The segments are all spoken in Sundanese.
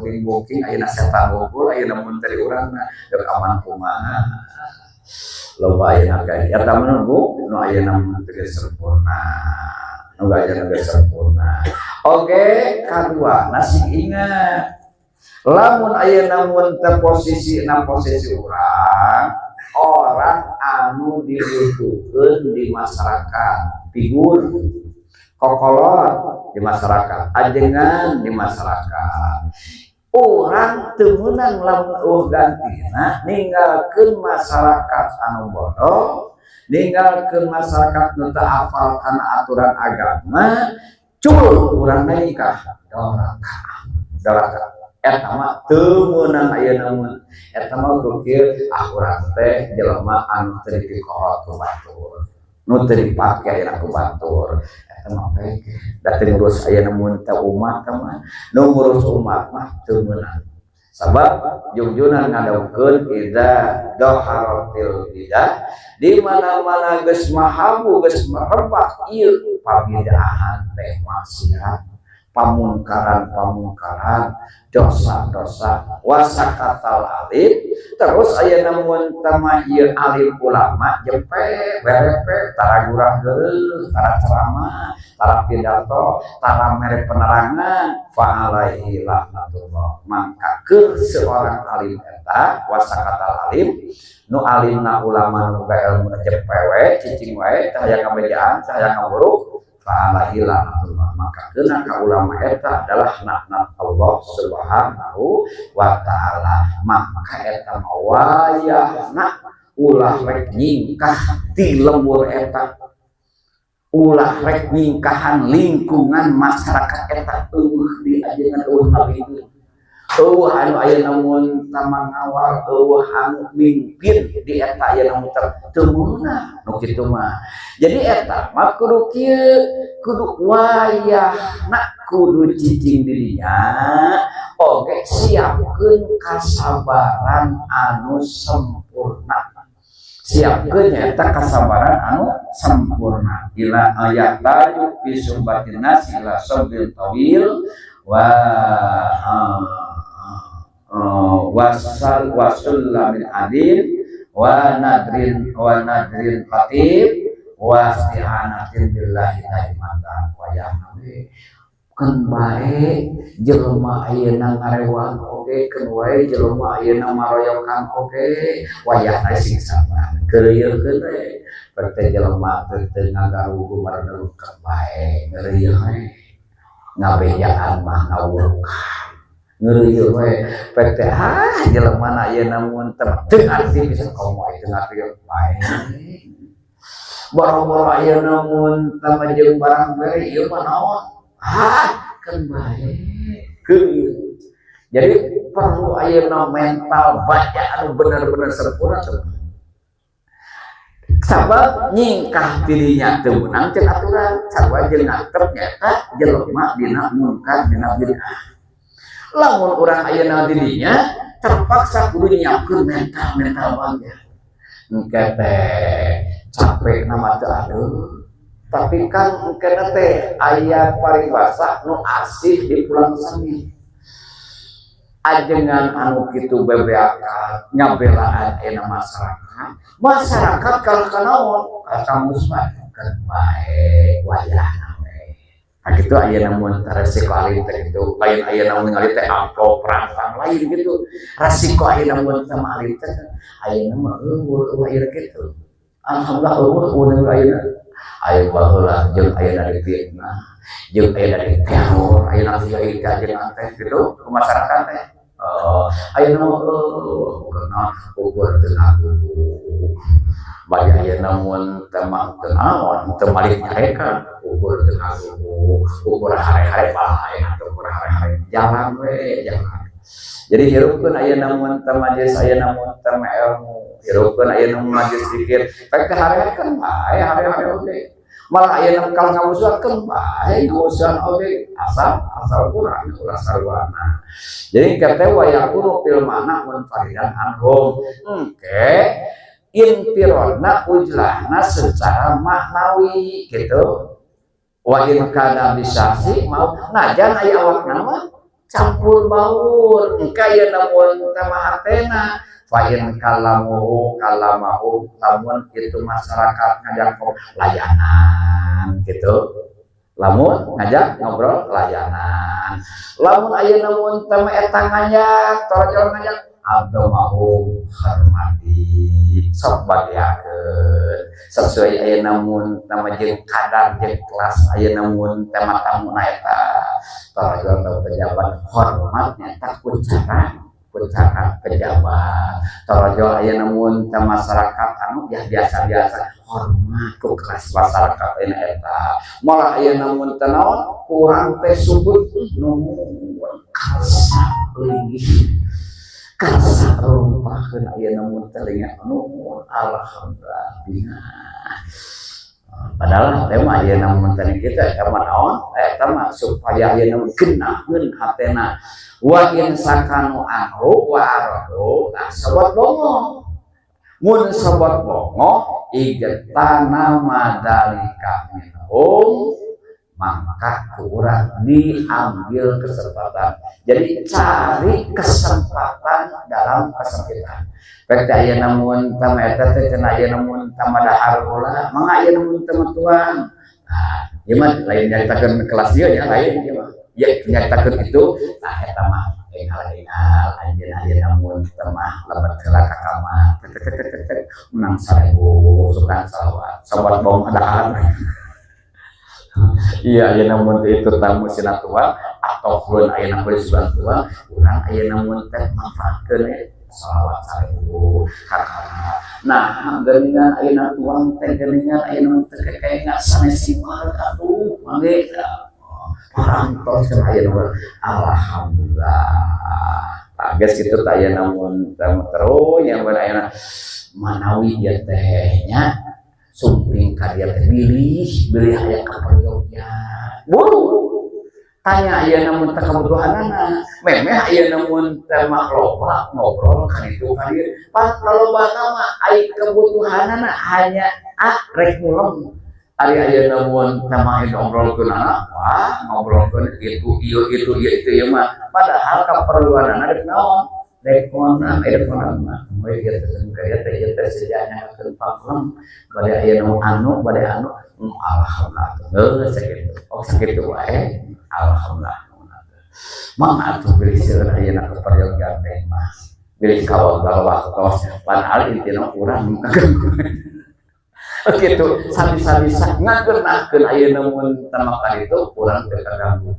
Sakuring booking ayeuna setan wungkul ayeuna mun teu urang dek aman kumaha. Loba ayeuna kae eta mah nu ayeuna mun teu sempurna. Nu ayeuna geus sempurna. Oke, kadua nasi ingat. Lamun ayeuna mun teu posisi na posisi urang, orang anu dibutuhkeun di masyarakat, figur kokolot di masyarakat, ajengan di masyarakat. Orang teu meunang lamun eueuh gantina ninggalkeun masyarakat anu bodoh, ninggalkeun masyarakat nu teu hafal kana aturan agama, cul urang nikah doraka. Doraka. Eta mah teu meunang ayeuna mah. Eta mah kieu ah urang teh jelema anu teu dipikohot ku batur. Nu teu dipake ayeuna ku batur. Eta mah peke. Da teu ngurus ayeuna mun teh umat mah. Nu ngurus umat mah teu meunang. Sabab jungjunan ngadawuhkeun idza dhaharatil bidah, di mana-mana geus mahabu geus merebak ieu pabidahan teh maksiat, pamungkaran-pamungkaran, dosa-dosa, wasakatal alim. Terus ayeuna mun tama ieu alim ulama jepe berepe tara gurah geureuh, tara ceramah, tara pidato, tara mere penerangan, fa alaihi laknatullah. Maka keur seorang alim eta wasakatal alim, nu alimna ulama nu ilmu jepe we cicing wae teu hayang ngabejaan, teu hayang ngaburuk, fa alaihi laknatullah. Maka kena ka ulama eta adalah laknat Allah Subhanahu wa taala. Maka eta mah wayahna ulah rek nyingkah ti lembur eta, ulah rek nyingkahan lingkungan masyarakat eta, eueuh di ajengan, eueuh ngabingkeun, eueuh anu ayeuna mun tamangawal, eueuh anu mimpin di eta ayeuna mun teu meunang nu kitu mah. Jadi eta mah kudu kieu, kudu wayahna kudu cicing dirinya oge, siapkeun kasabaran anu sempurna, siapkeun nyaeta kasabaran anu sempurna. Ila ayat taju fi suhbatin nas ila sabril tawil wa wasal wasullamin adil wa nadrin wa nadrin latif wa isti'anatin billahi daimatan. Wayahna we keun bae jelema ayeuna ngarewang oge, keun wae jelema ayeuna maroyokan oge, wayahna sing sabar, keureuyeun we. Teh jelema teh teu ngagarugu mareuneuh, keun bae ngeureuyeuh we, ngabejaan mah ngawurkan, ngeureuyeuh we. Teh ah jelema na ayeuna mun teu ngarti bisa komo teu ngarti bae, boro-boro ayeuna mun tambah jeung barang bere ieu mah naon, ah keun bae keun. Jadi perlu ayeuna mental baca anu bener-bener sempurna tuh, sabab nyingkah dirinya teu meunang ceuk aturan, sarua jeung nantep nyata jelema dina munkar, dina bid'ah. Lamun urang ayeuna dirinya terpaksa kudu nyiapkeun mental mental bagja. Engke teh capek nama teu aduh, tapi kan engke teh aya paribasa nu asih di pulang seni ajengan anu kitu bebeakan ngabelaan ayeuna masyarakat, masyarakat kalau kanaon ka musbah kan bae wayahna we. Nah gitu ayeuna mun resiko alim teh gitu, lain ayeuna mun ningali teh amplop rantang, lain gitu. Resiko ayeuna mun sama alim teh ayeuna mah eueuh eueuh ieu kitu. Alhamdulillah eueuh eueuh ayeuna. Aya baheula jeung ayeuna difitnah, jeung ayeuna diteror, ayeuna kiai teh ajengan teh gitu ke masyarakat teh. Oh, ayeuna mah eueuh karena ukur teu ngagugu. Baya ayeuna mun teu mah teu naon, teu malik nyarekan, ukur teu ngagugu, ukur hare-hare bae atuh, ukur hare-hare jalan we jalan. Jadi hirupkeun ayeuna mun teu majelis, ayeuna mun teu ilmu, hirupkeun ayeuna mun majelis zikir, pek teh hare-hare kan bae hare-hare oge. Malah ayeuna kalau ngamusuhan kan bae ngamusuhan oge, asal asal kurang ulah sarwana. Jadi kata wa yakunu fil makna munfaridan anhum. Engke infirodna ujlahna secara maknawi gitu. Wa in kana bisasi mau najan aya awakna mah campur. Campur baur engke aya mun teh hatena. Fa in kallamuhu kallamahu, lamun itu masyarakat ngajak layanan gitu, lamun ngajak ngobrol layanan, lamun aya namun teh eta ngajak torojol, ngajak abdomahu, hormati, sok bagiakeun sesuai aya namun nama jeung kadar jeung kelas aya namun tema tamuna eta torojol atau pejabat, hormatnya takut cara pejabat. Torojol aya namun teh masyarakat anu ya biasa-biasa, hormat ku kelas masyarakat ini eta. Malah aya namun teh naon kurang teh subut nuhun karsa linggih, karsa rumpahkeun aya namun teh linggih, nuhun, alhamdulillah, bingah. Padahal teh mah aya namun teh kita eta mah naon eta mah supaya aya namun genaheun hatena. Wa in sakanu anhu wa aradu, nah sobat bongo, mun sobat bongo igtana madalika minhum, maka kurang diambil kesempatan. Jadi cari kesempatan dalam kesempitan. Baik aya namun tama eta teh cenah aya namun tama dahar heula, mangga aya namun tama tuang. Nah, ieu mah lain nyaritakeun kelas ieu nya, lain ieu mah. Ya nyaritakeun itu, nah eta mah engal-engal anjeun aya namun tama lebet heula ka kamar. Menang 1000 sukan salawat. Sobat bong dahar. Iya, aya namun itu tamu sina tuang ataupun aya namun sugan tuang, urang aya namun teh manfaatkeun salawat 1000 kakara. Nah, geuningan ayeuna tuang teh, geuningan ayeuna teh kayak sanes simal atuh mangge parantos aya. Alhamdulillah. Tah geus kitu teh aya namun terus yang ayeuna manawi ieu teh nya sumping ka dieu teh bilih bilih aya kaperyogian, buru tanya aya namun teh kebutuhanana. Memeh aya namun teh mah loba ngobrol kan itu kan dieu pan lolobana mah ai kebutuhanana hanya ah rek mulem. Ari aya namun teh mah ngobrolkeunana, wah, ngobrolkeun itu ieu itu ieu itu ieu mah, padahal keperluanana rek naon, rek konang, rek konang mah we ieu teh kaya teh ieu teh sejanya keun paklem bade aya nu anu bade anu. Alhamdulillah, geus sakitu. Oh, sakitu wae, alhamdulillah. Mah atuh bilih seueur ayeuna keperyogian teh mah bilih kawagal waktos, padahal intina urang kitu sabisa-bisa ngageunahkeun ayeuna mun tamakan itu urang teu kaganggu.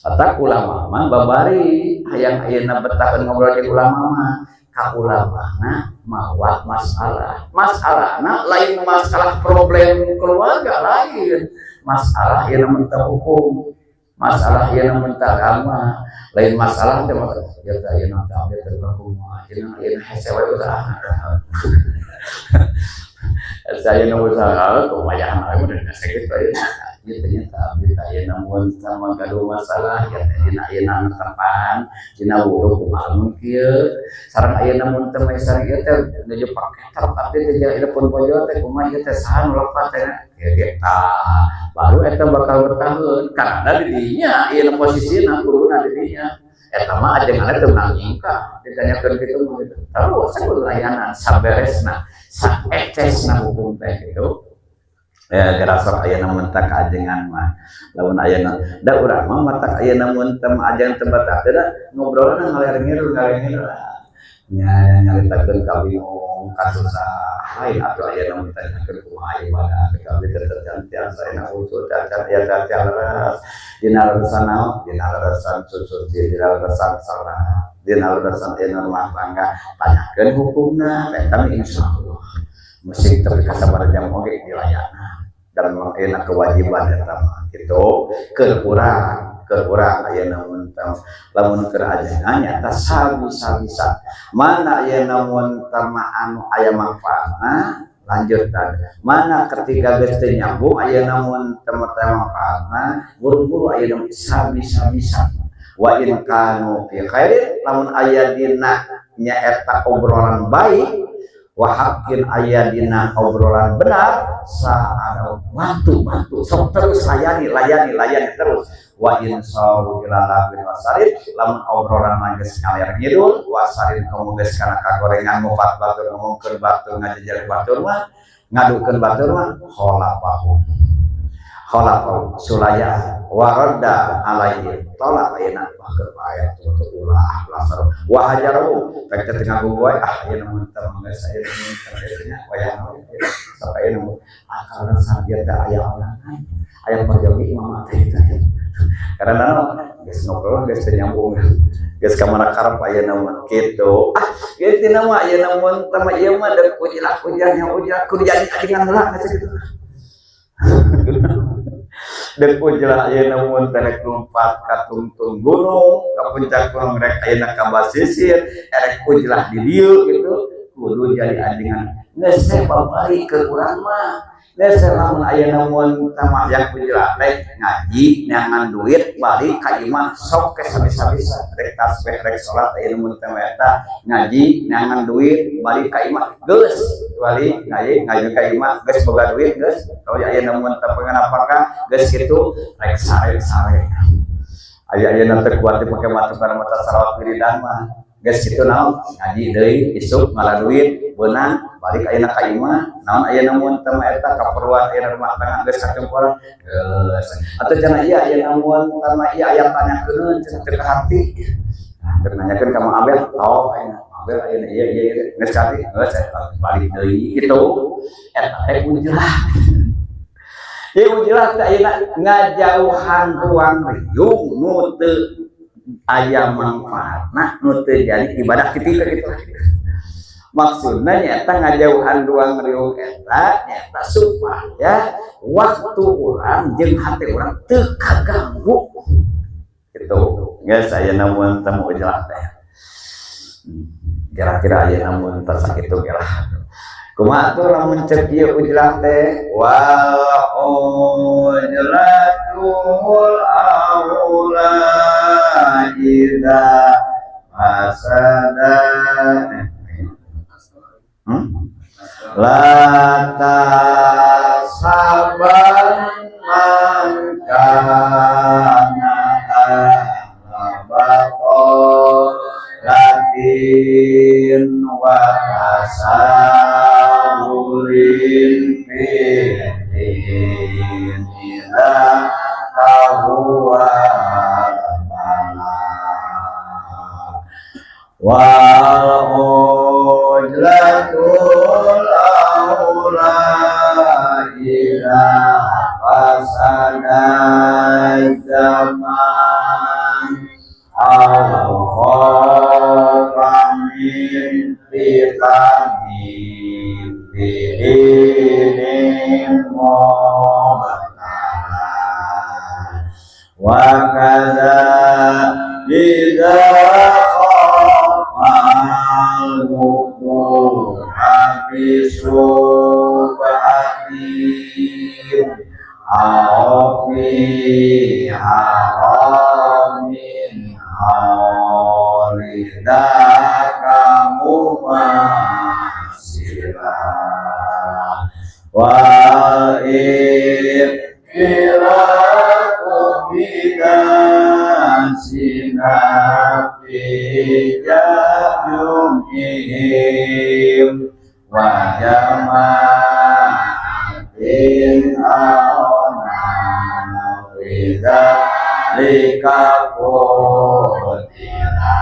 Matak ulama mah babari hayang ayeuna betaheun ngobrol jeung ulama mah ka ulamana mawa masalah. Masalahna lain masalah problem keluarga, lain masalah ieu minta hukum, masalah ieu minta agama, lain masalah teh masalah ya teh ayeuna teh abdi teh kumaha ayeuna, ayeuna hese we usaha saya nu usaha kumaha we udah sakit ayeuna ieu teh nya abdi teh ayeuna mun sama gaduh masalah ya teh dina ayeuna tepan dina wudu kumaha mun kieu, sareng ayeuna mun teh sareng ieu teh nuju paket abdi teh ieu pun bojo teh kumaha ieu teh, saha nu lepat teh ya. Tah baru eta bakal bertahun karena di dinya ieu posisina guruna di dinya eta mah ajenganna teu meunang nyingkah ditanyakeun kitu mah gitu. Terus saya kudu layanan saberesna, saecesna hukum teh gitu ya. Gerasok ayeuna mun teh ajengan mah lamun ayeuna da urang mah matak ayeuna mun teh ajeng teu betah teh ngobrolna ngaler ngidul ngaler ngidul nya, nyaritakeun ka bingung kasusah lain atuh ayeuna mun tanyakeun kumaha ibadah ka abdi teh tiasa usul cacat ya cacat leres dina leresan naon, dina leresan susuci, dina leresan salat, dina leresan dina rumah tangga, tanyakeun hukumna eta insyaallah mesti tapi kasabar jam oge dilayanan dan enak kewajiban eta mah kitu keur urang, keur urang ayeuna mun lamun keur ajengan nyata sabisa-bisa mana ayeuna mun tama anu aya manfaatna lanjutkan, mana ketika geus teu nyambung ayeuna mun teu manfaatna buru-buru ayeuna sabisa-bisa. Wa in kanu fi khairin, lamun aya dina nyaeta obrolan baik, wa haqqin, aya dina obrolan benar, saat bantu bantu sok terus layani layani layani terus. Wa in saru ila lagwin wasarin, lamun obrolan mah geus ngaler ngidul, wasarin kamu geus kana kagorengan, ngupat batur, ngomongkeun batur, ngajejer batur mah, ngadukeun batur mah, khalafahu khalafahu sulaya waradda alaihi tolak ayeuna bahkeun bae tuh ulah lasar wa hajaru rek teh tengah gogoy. Ah, ayeuna mun teh geus, ayeuna mun teh nya wayahna sok ayeuna mun ah karena sadia teh aya orang aya perjogi mama teh, karena naon, geus ngobrol geus teu nyambung, geus ka mana karep ayeuna mah kitu. Ah, kitu mah ayeuna mun teh mah ieu mah deuk ujlah ujlahnya ujlah kudu jadi ajengan heula geus kitu. Deuk ujlah ayeuna mun teh rek lumpat ka tungtung gunung, ka puncak gunung, rek ayeuna ka basisir, erek ujlah di dieu gitu kudu jadi ajengan. Geus babari ke urang mah. Geus lamun ayeuna mun teh mah yang ujlah rek ngaji neangan duit balik ka imah sok ke sabisa-bisa rek tasbih rek salat. Ayeuna mun teh eta ngaji neangan duit balik ka imah, geus balik ngaji ngaji ka imah geus boga duit, geus kalau ayeuna mun teh pengen apakah geus kitu rek sare-sare. Aya ayeuna teh kuat dipake matukan mata salawat wiridan mah. Geus kitu naon, ngaji deui isuk ngala duit beunang balik ayeuna ka imah. Naon ayeuna mun teh mah eta kaperluan ayeuna rumah tangga geus kacemporan geus atuh. Cenah ieu ayeuna mun teh mah ieu aya tanyakeun cenah teu ka hati. Nah, keur nanyakeun ka Mang Abel oh ayeuna Abel ayeuna ieu ieu ieu geus ka hati geus balik deui kitu. Eta teh ujlah. Ieu ujlah teh ayeuna ngajauhan ruang riung nu teu aya manfaatna, nu teu jadi ibadah kitu kitu. Maksudna nyata ngajauhan ruang riung eta nyata supaya waktu urang jeung hati urang teu kaganggu gitu. Geus aya mun temu ujlah teh kira-kira aya mun teu sakitu lah. Kumaha atuh lamun cek ieu ujlah teh? Wal ujlatul aula idza fasada La tasaban man kana latin wa tasahulin fitin idza kahuwa wal ujlatul aula idza fasada zaman aw khafa min fitanin bidinin mubtala wa kaza idza khafa al-wuqu'a fi syubhatin aw fi haramin aw lidaka mumasila wal ikhtilafu bidasina fi jum'ihim wa jama'atin aw nahwi dzalika qutila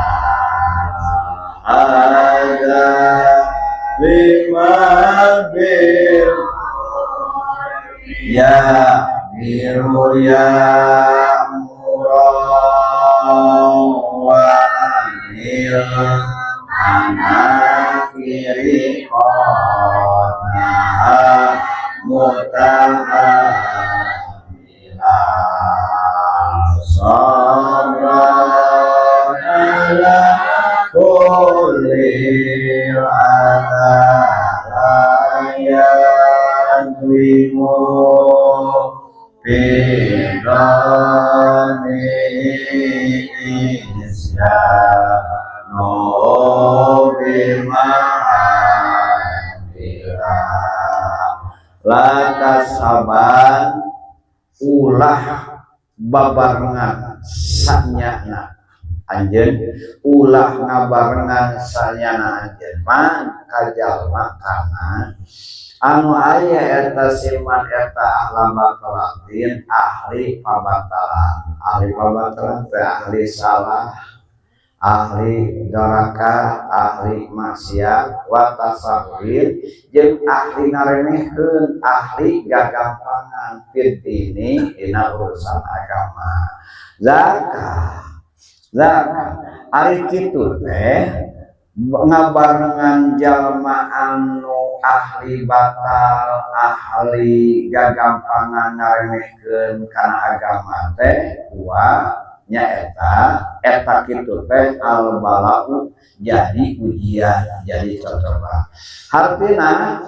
hadza lima bil ya biru ya wa anil manakiri qadna mutahamila sabra ala kulli adha la yadlimu fi dhani isyanu bima la tasaban ulah Babarengan sanyana anjeun, ulah ngabarengan sanyana anjeun man ka jalma kana anu aya eta si man eta ahla batalatin, ahli pabatalan. Ahli pabatalan teh ahli salah, ahli doraka, ahli maksiat, wa tasahulin, jeung ahli ngaremehkeun, ahli gagampangan, fid dini, dina urusan agama. Zakat zakat ari kitu teh ngabarengan jalma anu ahli batal, ahli gagampangan, ngaremehkeun kana agama teh wa nyaeta eta kitu teh al balau, jadi ujian, jadi cocoba. Hartina,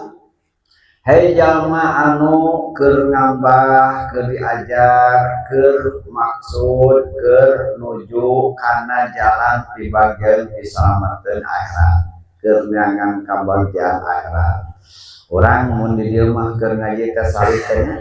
hei jalma anu keur ngambah, keur diajar, keur maksud keur nuju kana jalan pibagian disalametkeun akhirat, keur neangan kabagjaan akhirat. Urang mun di dieu mah keur ngaji teh salik teh nya,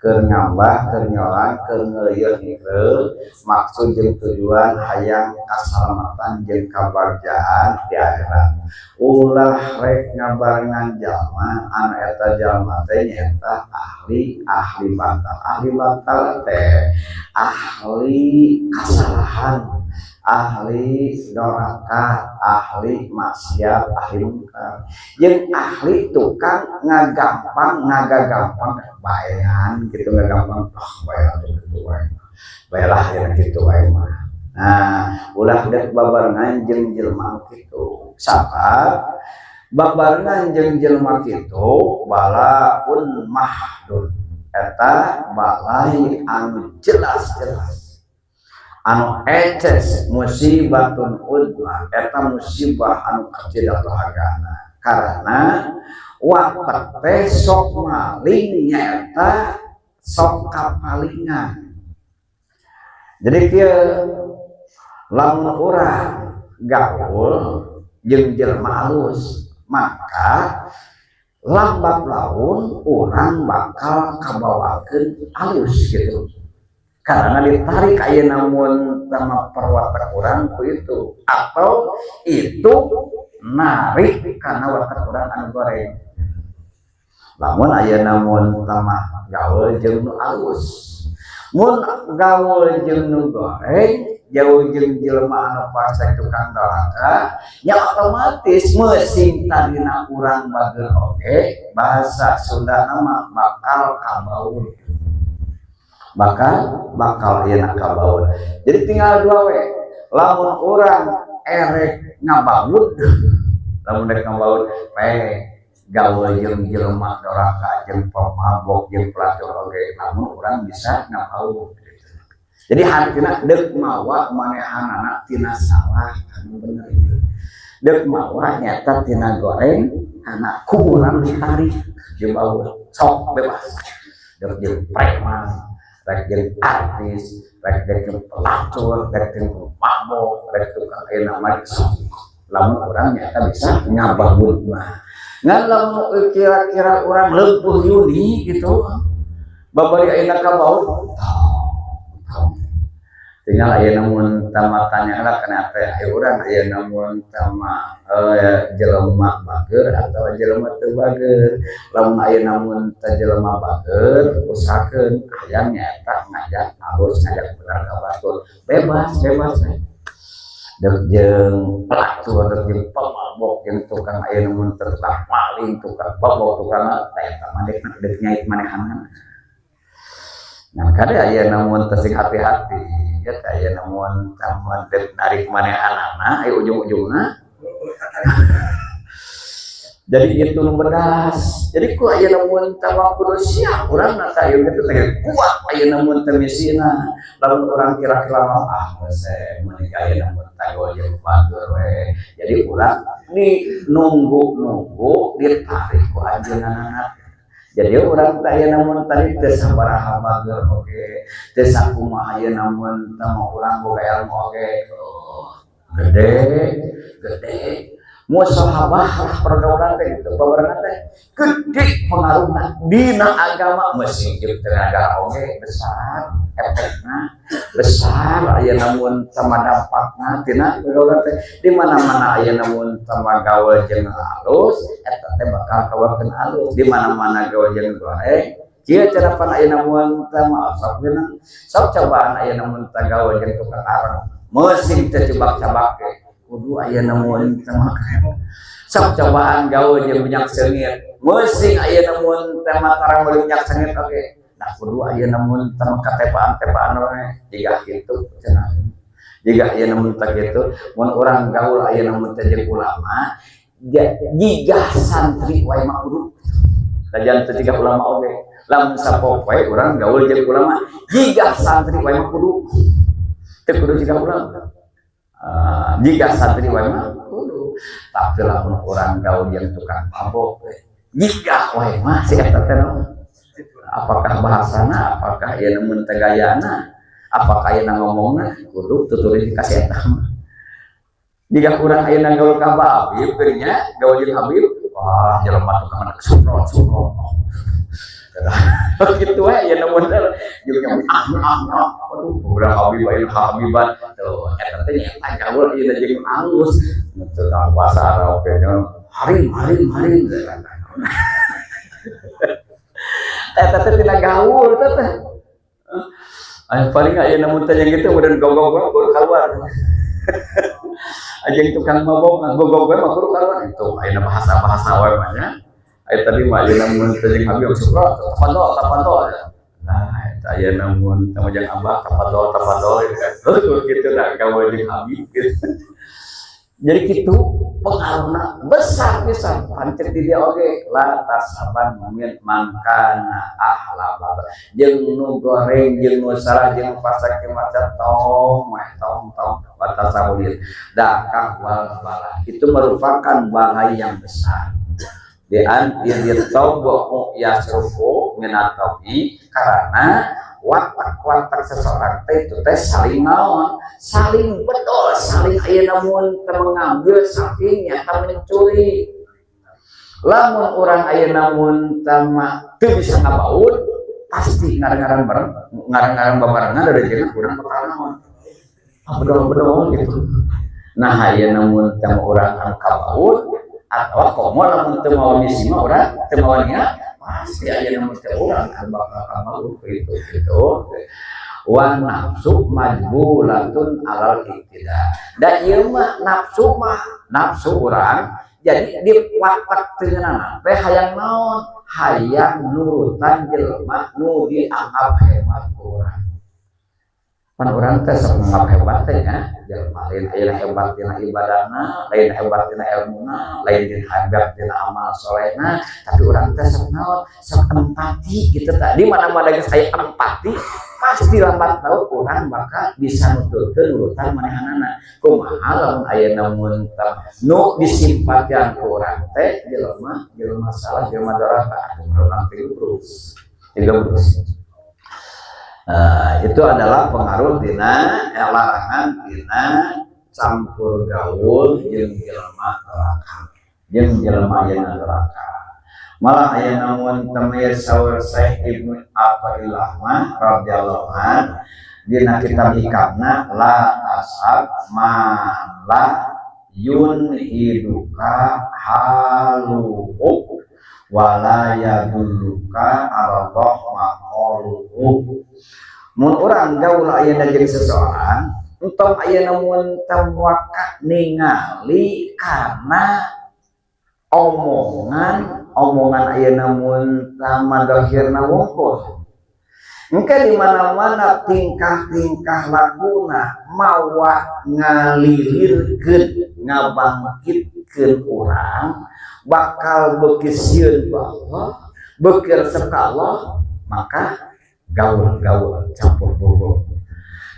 keur ngambah, keur nyolang, keur ngeuleuh hidep, maksud jeung tujuan hayang kasalamatan jeung kabagjaan di akhirat. Ulah rek ngabarengan jalma anu eta jalma teh nyaeta ahli ahli batal. Ahli batal teh ahli kasalahan, ahli doraka, ahli maksiat, ahli mungkar, jeung ahli tukang ngagampang, ngagagampang baean gitu, ngagampang, ah bae atuh kitu wae, baelah ya kitu wae mah. Nah, ulah dek babarengan jeung jelema kitu, sabab babarengan jeung jelema kitu balaun mahdun, eta balai anu jelas-jelas anu eces, musibatun udma, eta musibah anu kecil agana, karena watak teh sok maling, nyaeta sok kapalingan. Jadi kieu, lamun urang gaul jeung jelema alus, maka lambat laun urang bakal kabawakeun alus gitu, karena ditarik aya namun sama perwatak urang ku itu, atau itu narik karena watak urang anu goreng. Lamun aya namun tamah gaul jeung nu alus, mun gaul jeung nu goreng, jauh jeung jelema anu fasik, tukang doraka, ya otomatis meusing tadina urang bager oge, bahasa Sunda nama bakal kabaur, bakal bakal ieu kabaur. Jadi tinggal dua we, lamun urang erek ngabaud, lamun rek ngabaud we gaul jeung jelema doraka, jeung pemabok, jeung pelacur oge, lamun urang bisa ngabaud. Jadi hartina deuk mawa manehanana tina salah anu bener ieu, deuk mawa nyata tina goreng kana ku urang ditarik dibawa, sok bebas, deuk jeung preman, rek jeung artis, rek jeung pelacur, rek jeung pemabok, rek tukang ayeuna mah, sok lamun urang nyata bisa ngabangun mah. Ngan lamun kira-kira urang leumpeuh yuni gitu, babari ayeuna kabaud, tinggal aya namun tama tanya lah kenapa aya urang aya namun tama jelema bager atau jelema teu bager. Lamun aya namun teh jelema bager, usahakeun hayang nyaeta ngajak alus, ngajak bener ka batur, bebas bebas we. Deuk jeung pelacur, deuk jeung pemabok, jeung tukang aya namun tukang maling, tukang babok, tukang eta mah dek dek nyait manehanna. Nah, kade aya namun teh sing hati-hati ya, aya namun tama dek narik manehanana, aya ujung-ujungna jadi itu nu bedas. Jadi ku aya namun tama kudu siap urang na teh gitu teh kuat aya namun teh misina. Lamun urang kira-kira mau, ah geus meuni aya namun teh jeung bager we, jadi urang di nunggu-nunggu ditarik ku anjeunna. Jadi urang teh aya namun tadi teu sabaraha bager oge, teu sakumaha aya namun teh urang boga ilmu oge, oh, gede gede. Musahabah lah, pergaulan teh gitu, babarengan teh gede pengaruhna dina agama, mesti jeung tenaga oge besar efekna, besar aya namun sama dampakna tina pergaulan teh. Di mana-mana aya namun sama gaul jeung halus, eta teh bakal kawakeun halus. Di mana-mana gaul jeung goreng kieu cara pan aya namun sama sok beunang sok cobaan aya namun gaul jeung tukang arang, meusing teh cebak-cabak kudu aya namun sama. Sok cobaan gaul jeung minyak seungit, meusing aya namun tema tarang meuli minyak seungit oge. Nah, kudu aya namun tema katepaan-tepaan we jiga kitu cenah, jiga aya namun teh kitu. Mun urang gaul aya namun teh jeung ulama, jiga santri wae mah kudu lajan teu jiga ulama oge. Lamun sapopoe urang gaul jeung ulama, jiga santri wae mah kudu, teu kudu jiga ulama. Jika santri wae mah kudu, tapi lamun urang gaul jeung tukang mabok, jika wae mah si eta teh apakah bahasana, apakah ieu mun teh gayana, apakah ieu ngomongna, kudu tuturin ka si eta mah. Jika urang ayeuna gaul ka Habib nya, gaul jeung Habib, wah, jelema tukang sumprot sumprot gitu we ya, namun jeung ah ah ah, aduh, urang Habib ayeuna Habiban tuh, eta teh nyata gaul ieu jeung alus teu bahasa Arab nya, harim harim harim. Eta teh tina gaul teh teh. Ayo paling aya namun teh yang gitu kemudian gogog kudu keluar. Aja tukang mabok gogog mah kudu keluar itu aya bahasa-bahasa wae mah nya. Aya tadi mah aya namun teh jeung Habib sukra tafadhol tafadhol. Nah, eta aya namun teh jeung Abah tafadhol tafadhol gitu dah gaul jeung Habib gitu. Jadi gitu pengaruhna besar pisan pancet di dia oge. La tashaban mumin mangkana ahla batil, jeung nu goreng, jeung nu salah, jeung fasik maca tong mah tong tong batasahulil dakah wal bala. Itu merupakan bahaya yang besar di anti tobo yasrufu minatobi, karena watak-watak seseorang teh itu teh saling naon, saling bedol, saling aya namun mengambil, saking nyata mencuri. Lamun orang aya namun tama teu bisa ngabaut, pasti ngarang-ngarang bareng, ngarang-ngarang babarengan dari jeung urang bakal naon, bedol-bedol gitu. Nah, aya namun tama urang anu kabaut atau komo lamun teu mawa misi mah, urang teu mawa niat, pasti aya namun teh urang anu bakal kabaut gitu gitu. Wa nafsu majbulatun alal iktida, da ieu mah nafsu mah, nafsu urang jadi di watak tengenana teh hayang naon, hayang nurutan jelema nu dianggap hebat urang. Pan urang teh sok nganggap hebat teh nya jelema lain aya hebat dina ibadahna, lain hebat dina ilmuna, lain dina hebat dina amal solehna, tapi urang teh sok naon, sok empati gitu. Tah, di mana-mana geus aya empati, pasti lambat laun urang bakal bisa nuturkeun nurutan manehanana. Kumaha lamun aya namun nu disimpatian ku urang teh jelema jelema salah, jelema doraka, urang tiga tiga. Itu adalah pengaruh tina larangan tina campur gaul jeung jelema neraka, jeung jelema ayeuna neraka. Malah aya namun temir saur Syekh Ibnu Athaillah mah radhiyallahu an dina kitab Hikamna, la tashab ma la yunhiduka haluhu wala yadulluka ala Allah maqaluhu. Mun urang gaul ayeuna jeung seseorang, entong ayeuna mun teu ningali karena omongan omongan ayeuna mun tama dohirna wungkul. Engke di mana-mana tingkah-tingkah lakuna mawa ngalilirkeun, ngabangkitkeun urang bakal beuki sieun ku Allah, beuki resep ka Allah, maka gaul-gaul campur bubur.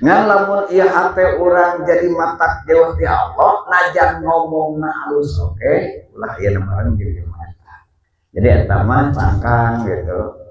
Ngan lamun ieu hate urang jadi matak jauh ti Allah, najan ngomongna alus oke, ulah ieu bareng jeung jelema eta. Jadi eta mah cangkang gitu.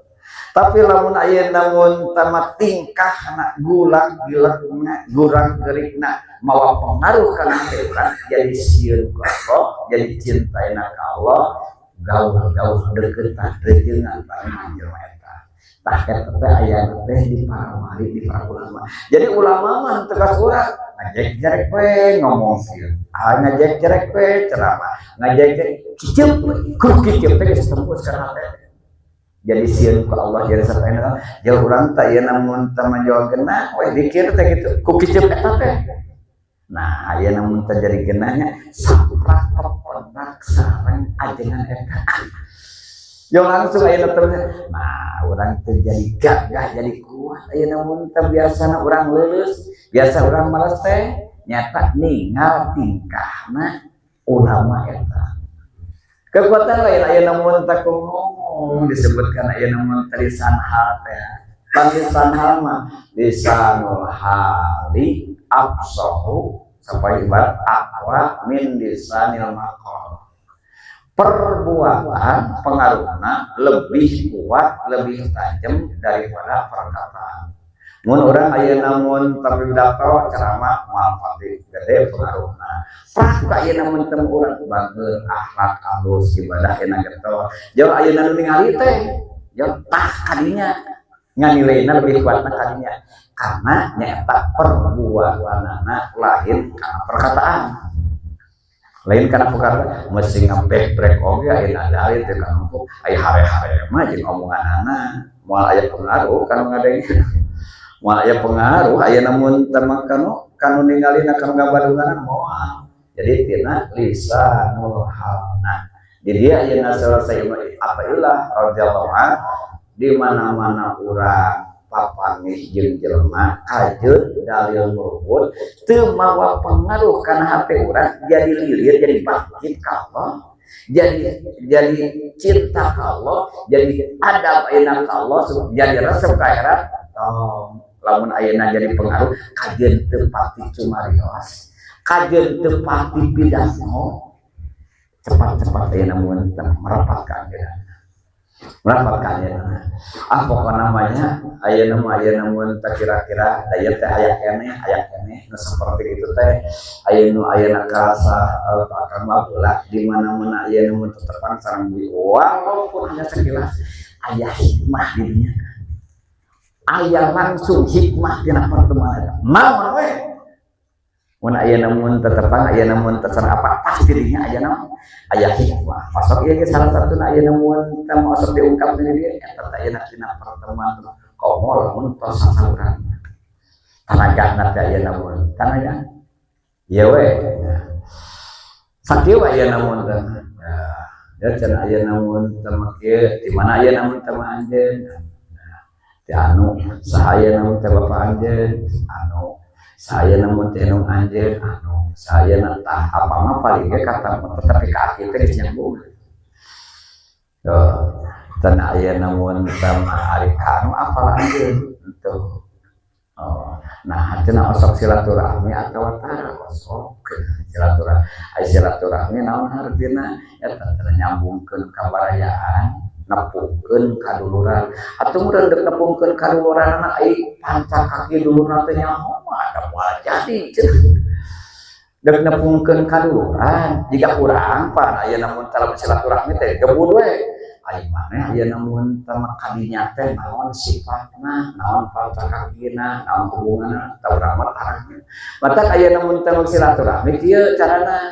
Tapi lamun ayeuna mun tah mah tingkahna, gulak gilekna, gurang gerikna mawa pengaruh kana hate urang, jadi sieun ku Allah, jadi cintaina ka Allah, gaul-gaul deukeutan rejengan bareng jelema eta. Tah, eta teh aya teh di para wali, di para ulama. Jadi ulama mah tegas urang ngajek-jerek we ngomong kieu. Ah, ngajek-jerek we ceramah, ngajek kiceup ku kiceup teh geus tembus kana hate. Jadi sieun ku Allah, jadi sapaina jauh urang teh ieu namun teh majual genah we dikir teh kitu ku kiceup eta teh. Nah, aya namun teh jadi genahnya saprak pepenak sareng ajengan eta. Yo langsung aya teh. Nah, urang teh jadi gagah, jadi kuat. Aya namun teh biasana urang leuleus, biasa urang malas teh nyata ningal tingkahna ulama eta. Kekuatan lain aya namun teh ngomong disebutkan aya namun teh lisan hal teh. Pan lisan hal mah lisanul hali afsahu sampai ibarat aqwa min lisanil maqal. Perbuatan pengaruhna lebih kuat, lebih tajam daripada perkataan. Mun urang aya namun tapi pidato ceramah moal pati gede pengaruhna. Prak aya namun teu urang bager, akhlak halus, ibadah enak getol. Jauh ayeuna nu ningali teh, jauh tah kadinya nganilaina lebih kuatna kadinya. Karena nyaeta perbuatanana lain karena perkataan. Lain karena perkataan mesti ngabek-brek oge ayeuna dalil teh kan aya hare-hare mah jeung omonganana moal aya pengaruh kana ngadenge. Moal aya pengaruh aya namun teh mah kanu kanu ningalina, kanu ngabadunganna moal. Jadi tina lisanul hal. Nah, di dia ayeuna selesai Athaillah radhiyallahu an, di mana-mana urang papanggih jeung jelema kajeun dalil merumput teu mawa pengaruh kana hate urang, jadi lilir, jadi bangkit ka Allah, jadi cinta ka Allah, jadi adab ayeuna ka Allah, jadi resep ka akhirat. Tong lamun ayeuna jadi pengaruh kajeun teu pati cumarios, kajeun teu pati pidato, cepat-cepat ayeuna mun merapat ka anjeunna, merapat ka anjeunna. Ah, pokokna namanya ayeuna mah ayeuna mun teh kira-kira daya teh aya keneh nu seperti itu teh. Aya nu ayeuna karasa akan baheula di mana-mana ayeuna mun tetepang sareng walaupun hanya sekilas aya hikmah di dinya, aya langsung hikmah tina pertemuan eta. Naon we mun aya namun tetepang aya namun terserah apa, pasti dinya aya naon, aya hikmah. Pasok ieu ge salah satuna aya namun teh osok diungkap di dieu eta teh aya tina pertemuan. Komo lamun tos sasauran tanagana teh aya namun tanaga ieu we sakieu aya namun teh ya cenah aya namun teh mah kieu. Di mana aya namun teh mah anjeun ti anu sahaya namun teh bapak anjeun anu saya namun teh nu anjeun anu saya tah apa mah paling ge kata tetapi ka aki teh geus nyambung. Oh, tanah aya namun teh mah ari ka anu apal anjeun tuh. Oh, nah cenah osok silaturahmi atawa tara osok silaturahmi? Ai silaturahmi naon hartina? Eta teh nyambungkeun kabarayaan, nepungkeun kaduluran. Atuh mun deuk nepungkeun kaduluranna ai panca kaki dulurna teh nyaho mah da moal jadi cenah. Deuk nepungkeun kaduluran jiga urang pan aya namun dalam silaturahmi teh gebud we. Ai maneh aya namun teh kadinya teh naon sifatna, naon panca kakina, naon hubunganna tah urang mah tarahnya. Matak aya namun teh silaturahmi kieu carana.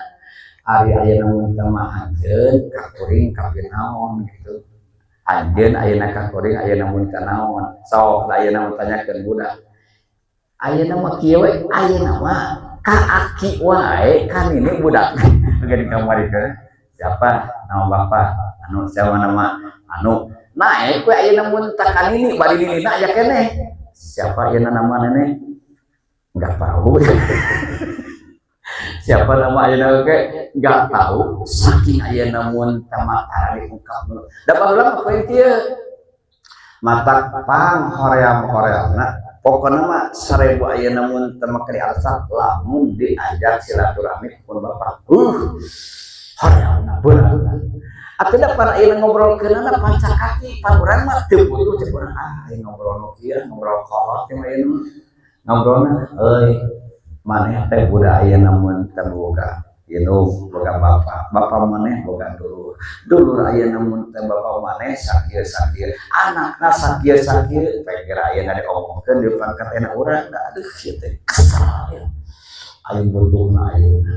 Ari aya namun teh mah anjeun ka kuring kapinaon gitu. Anjeun ayeuna ka kuring aya namun teh naon. Sok ayeuna mun tanyakeun budak. Ayeuna mah kieu we, ayeuna mah ka aki wae kan ini budak. Geuning kamari ke siapa nama bapak anu, siapa nama anu, naik we ayeuna mun tah ka nini bari ninina aya keneh. Siapa ayeuna nama nenek? Enggak tahu. Siapa nama ayeuna oge enggak tahu, saking ayeuna mun teh mah tara diungkap. Da baheula mah poin kieu. Matak pang hoream-horeamna pokona mah 1000 ayeuna mun teh mah alasan lamun diajak silaturahmi pun bapak. Horeamna berat. Atuh da pan ayeuna ngobrolkeunana pancakaki pan urang mah teu butuh cek urang ah aing ngobrol nu kieu ngobrol kolot teh mah ayeuna ngobrolna euy maneh teh budak ayeuna mun teu boga indung boga bapak, bapak maneh boga dulur, dulur ayeuna mun teh bapak maneh sakieu sakieu, anakna sakieu sakieu, kira ayeuna diomongkeun di pangkat enak urang da aduh ieu teh kesel ya. Aing butuhna ayeuna.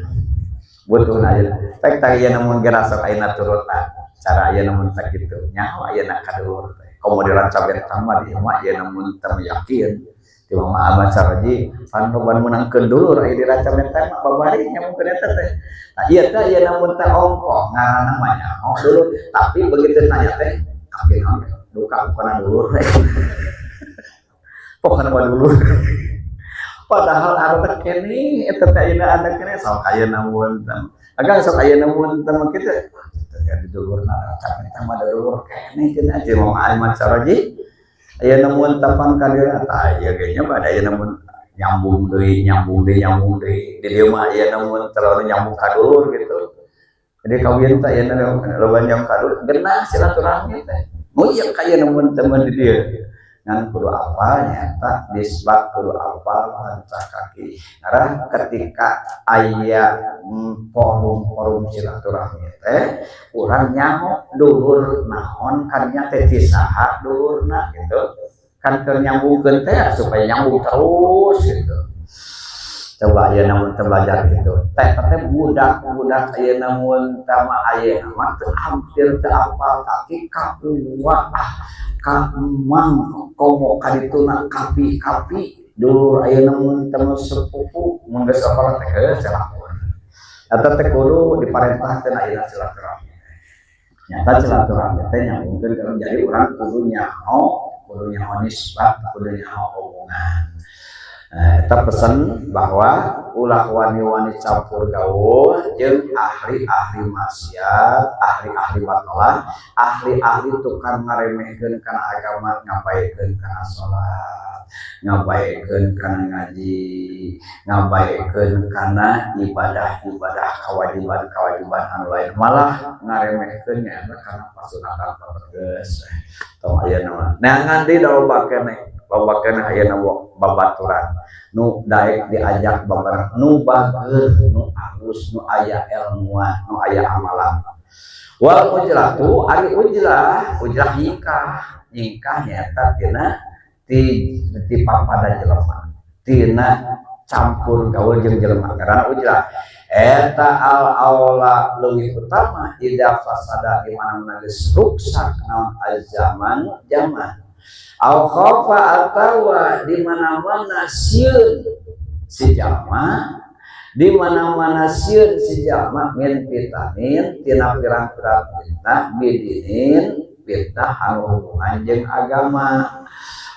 Butuhna ayeuna. Pek tah ayeuna mun geura sok ayeuna turutan. Cara ayeuna mun teh kitu nyaho ayeuna ka dulur teh. Komo di Ranca Bentang mah di mah ayeuna mun teu yakin. Di mama Abah Saroji pan loba meunangkeun dulur aya di Ranca Bentang mah babari nyambungkeun eta teh. Nah ieu teh ayeuna mun teh ongkoh ngaranna mah nyaho dulur, tapi begitu tanya teh kapi naon duka kana dulur teh. Pokona mah dulur. Padahal harta keneh eta teh ayeuna ada keneh sok ayeuna mun teh. Agang sok ayeuna mun teh mah kitu jadi dulurna Ranca Bentang mah dulur keneh cenah jeung Mama Ahmad Saroji. Ayeuna mun tepan ka dieu tah ieu ge nya bade ayeuna mun nyambung deui nyambung deui nyambung deui di dieu mah ayeuna mun terlalu nyambung ka dulur gitu. Jadi kawin teh ayeuna loba nyambung ka dulur genah silaturahmi teh. Oh iya ka ayeuna mun teh di dieu. Ngan kudu apal nyata disbak kudu apal pancakaki. Karena ketika aya forum-forum silaturahmi teh urang nyaho dulur naon kadinya teh ti saha dulurna gitu. Kan keur nyambungkeun teh supaya nyambung terus gitu. Coba ayeuna mun teu belajar gitu. Teh teh budak-budak ayeuna mun teh mah ayeuna mah teu hampir teu apal kaki ka uwa ah ka emang komo kadituna kapi-kapi dulur ayeuna mun teu sepupu mun geus sakola teh heuh salapur. Eta teh kudu diparentahkeun ayeuna silaturahmi. Nyata silaturahmi teh nyambungkeun kalau jadi urang kudu nyaho nisbah, kudu nyaho hubungan. Nah, eta pesan bahwa ulah wani-wani campur gaul jeung ahli-ahli maksiat, ahli-ahli batalah, ahli-ahli tukang ngaremehkeun kana agama, ngabaekeun kana salat, ngabaekeun kana ngaji, ngabaekeun kana ibadah-ibadah kewajiban-kewajiban anu lain, malah ngaremehkeun nya kana pasunatan pateges. Tong aya nama. Nah ngan deui da loba keneh. Loba keneh ayeuna babaturan nu daek diajak babareng nu bager nu alus nu aya elmuan nu aya amalan. Wal ujlatu ari ujlah ujlah nyingkah nyingkah nyaeta tina ti papada jelema tina campur gaul jeung jelema karena ujlah eta al aula leuwih utama ida fasada di mana-mana geus ruksak naon azzaman zaman au khafa atawa di mana-mana sieun si jalma di mana-mana sieun si jalma min fitanin tina pirang-pirang fitnah bidinin fitnah anu hubungan jeung agama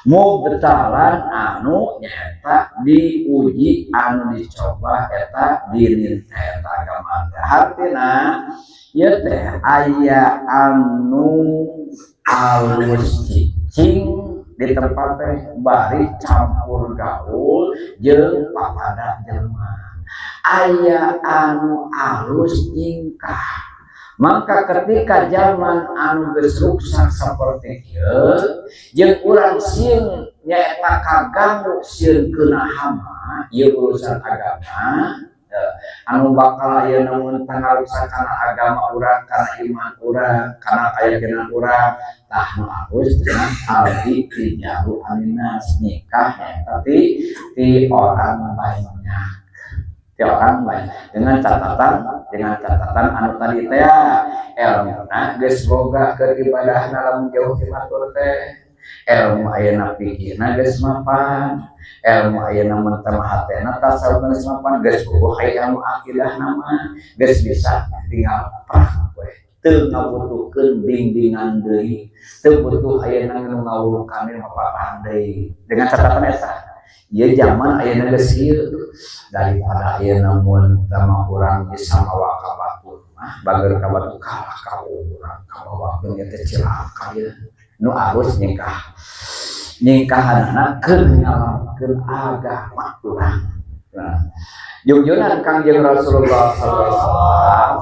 mubtalan anu nyaeta diuji anu dicoba eta dinin eta agama hartina ieu teh aya anu alus cicing di tempat teh bari campur gaul jeung papada jelema aya anu alus nyingkah maka ketika zaman anu geus ruksak saperti ieu jeung urang sieun nyaeta kaganggu sieun keuna hama ieu urusan agama anu bakal ayeuna mun tangarusak kana agama urang kana iman urang kana keyakinan urang tah nu alus cenah al-i'tizalu anin-nas nikah nyaeta ti orang banyak ti orang banyak dengan catatan anu tadi teh elmuna geus boga keur ibadahna lamun jauh ti batur teh ilmu ayeuna pikirna geus mapan ilmu ayeuna mun teu hatena tasawuf geus mapan geus boga aya ilmu akidahna mah geus bisa tinggal prah we teu ngabutuhkeun bimbingan deui teu butuh ayeuna nu ngawulukan mapatahan deui dengan catatan eta ieu zaman ayeuna geus kieu daripada ayeuna mun teu mah urang bisa mawa ka batur mah bager ka batur kalah ka urang kabawakeun ieu teh cilaka ieu nu alus nyingkah nyingkahanana keur ngalamkeun agama urang. Nah, jungjunan Kangjeng Rasulullah sallallahu alaihi wasallam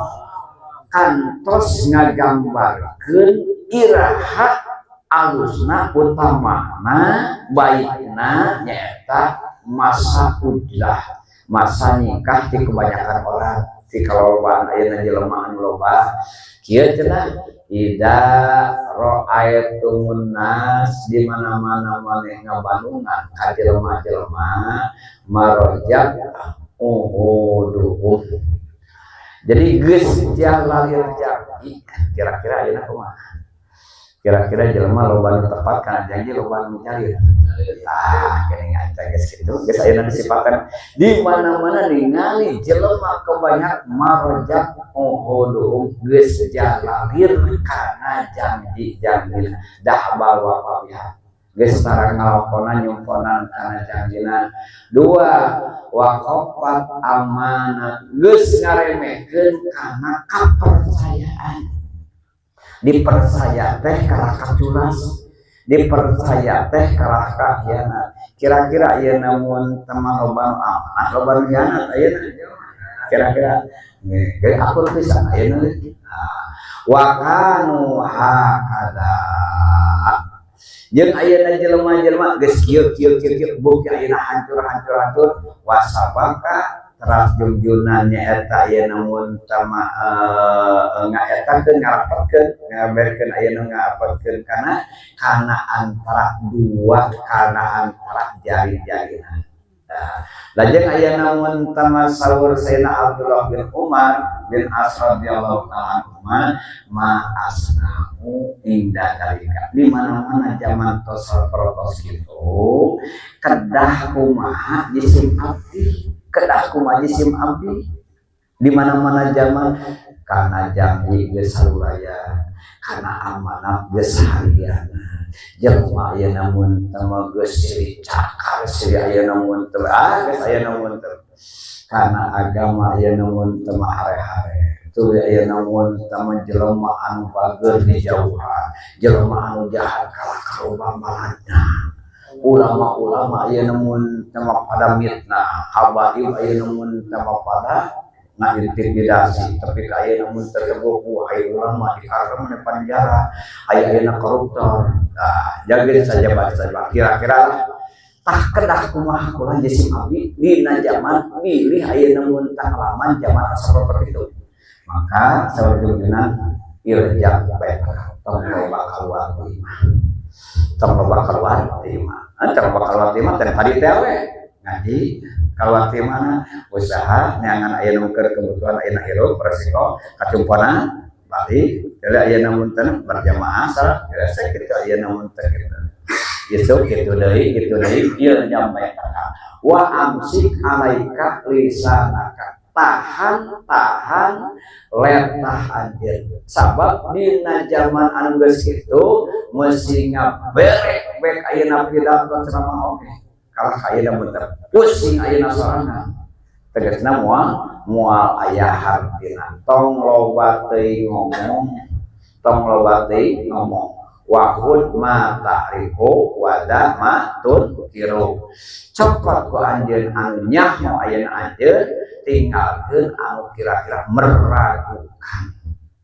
Kantos ngagambarkeun iraha alusna, utamana, baikna, nyaeta masa ujlah, masa nikah di kebanyakan orang, di kalolobaan ayeuna jelema anu loba kieu cenah. Idza ra'aitumun nas, di mana-mana maneh ngabandungan ka jelema-jelema, marojat uhuduhum, jadi geus lalir janji. Kira-kira ayeuna kumaha? Kira-kira jelema loba nu tepat kana janji, loba nu nyalir? Ah, geuning aja geus kitu, geus ayeuna disipatan di mana-mana ningali jelema kebanyak marojat uhuduhum, geus lalir kana janji-janji, dah bawa pabiha, geus tara ngalakonan, nyumponan kana janjina. Dua, waqafat amanat, geus ngaremehkeun kana kepercayaan. Dipercaya teh kalah kaculas, dipercaya teh kalah kahianat. Kira-kira ieu namun teman loba amanah, loba hianat ayeuna kira-kira? Jadi aku pisan ayeuna wa kanu hakada, jeung ayeuna jelema-jelema geus kieu kieu kieu kieu, bukti ayeuna hancur hancur hancur. Wasabaka, teras jungjunan nyaeta ayeuna mun tama ngaetakeun, ngarapatkeun, ngaberkeun ayeuna, ngarapatkeun kana kana antara dua, kana antara jari-jarina. Nah, lajeng ayeuna mun tama saur Sayyidina Abdullah bin Umar bin As radhiyallahu ta'ala anhu, ma asna'u inda dalika, di mana-mana zaman tos protos kitu, kedah kumaha jisim abdi, kedah kumaha jisim abdi di mana-mana zaman karena janji geus saluraya, karena amanah geus hariana. Jelema ayeuna mun teu geus silih cakar, silih ayeuna mun teu, ah, geus ayeuna mun teu karena agama ayeuna mun teu hare-hare tuluy. Ayeuna mun teu jelema anu bager dijauhan, jelema anu jahat kalah karoba malana. Ulama-ulama ayeuna mun teu pada mitnah, habaib ayeuna mun teu pada ngaintimidasi, tapi ka ayeuna mun terteguh aya ulama dikarem di penjara, aya ayeuna koruptor. Nah, jaga saja saja kira-kira lah. Tah, kedah kumaha kula jisim abdi dina zaman bilih ayeuna mun tanglaman zaman seperti itu? Maka sababna irja baik, tong loba keluar ti imah, tong loba keluar ti imah, tong loba keluar ti imah. Tadi teh we ngaji, keluar ti mana usaha neangan aya nu keur kebutuhan ayeuna hirup, resiko kacumpona balik. Jadi aya mun teu berjamaah salat biasa kitu. Aya mun teu kitu, gitu kitu deui, kitu deui. Ieu nyampe wa amsik alaika lisanaka, tahan tahan letah anjeun, sabab dina zaman anu geus kitu mesti ngaberek bek ayeuna pidato, ceramah oge kalah ayeuna mun pusing ayeuna sorangan, tegasna moal moal aya hartina. Tong loba teuing ngomong, tong loba teuing ngomong. Wa khudz ma ta'rifu wada ma tunkiru, cokot ku anjeun anu nyaho ayeuna anjeun, tinggalkeun anu kira-kira meragukan.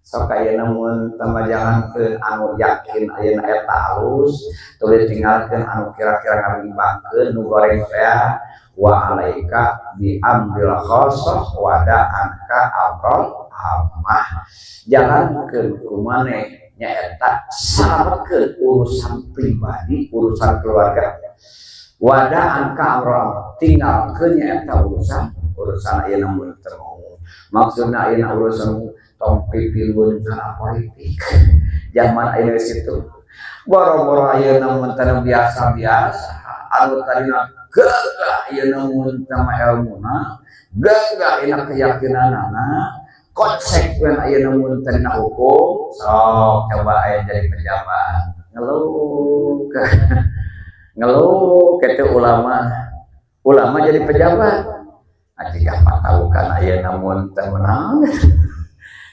Sok ayeuna mun tambah jalankeun anu yakin ayeuna eta alus, tuluy tinggalkeun anu kira-kira ngabimbangkeun nu goreng teh. Wa alaika bi amril khassah wada anka amrul ammah, jalankeun ku maneh nyaeta salametkeun urusan pribadi, urusan keluarga. Wada anka amrul ammah, tinggalkeun nyaeta urusan urusan ayeuna mun teu. Maksudna ayeuna urusan tong pipilun kana politik. Zaman ayeuna geus kitu, boro-boro ayeuna mun teu biasa-biasa, anu tadina gagah ayeuna mun teu elmuna, gagah ayeuna keyakinanana, konsekuen ayeuna mun teu dina hukum. Sok coba aya jadi pejabat, ngeluh ngeluh kitu. Ulama ulama jadi pejabat, ah, jika patarukan ayeuna mun teu menang,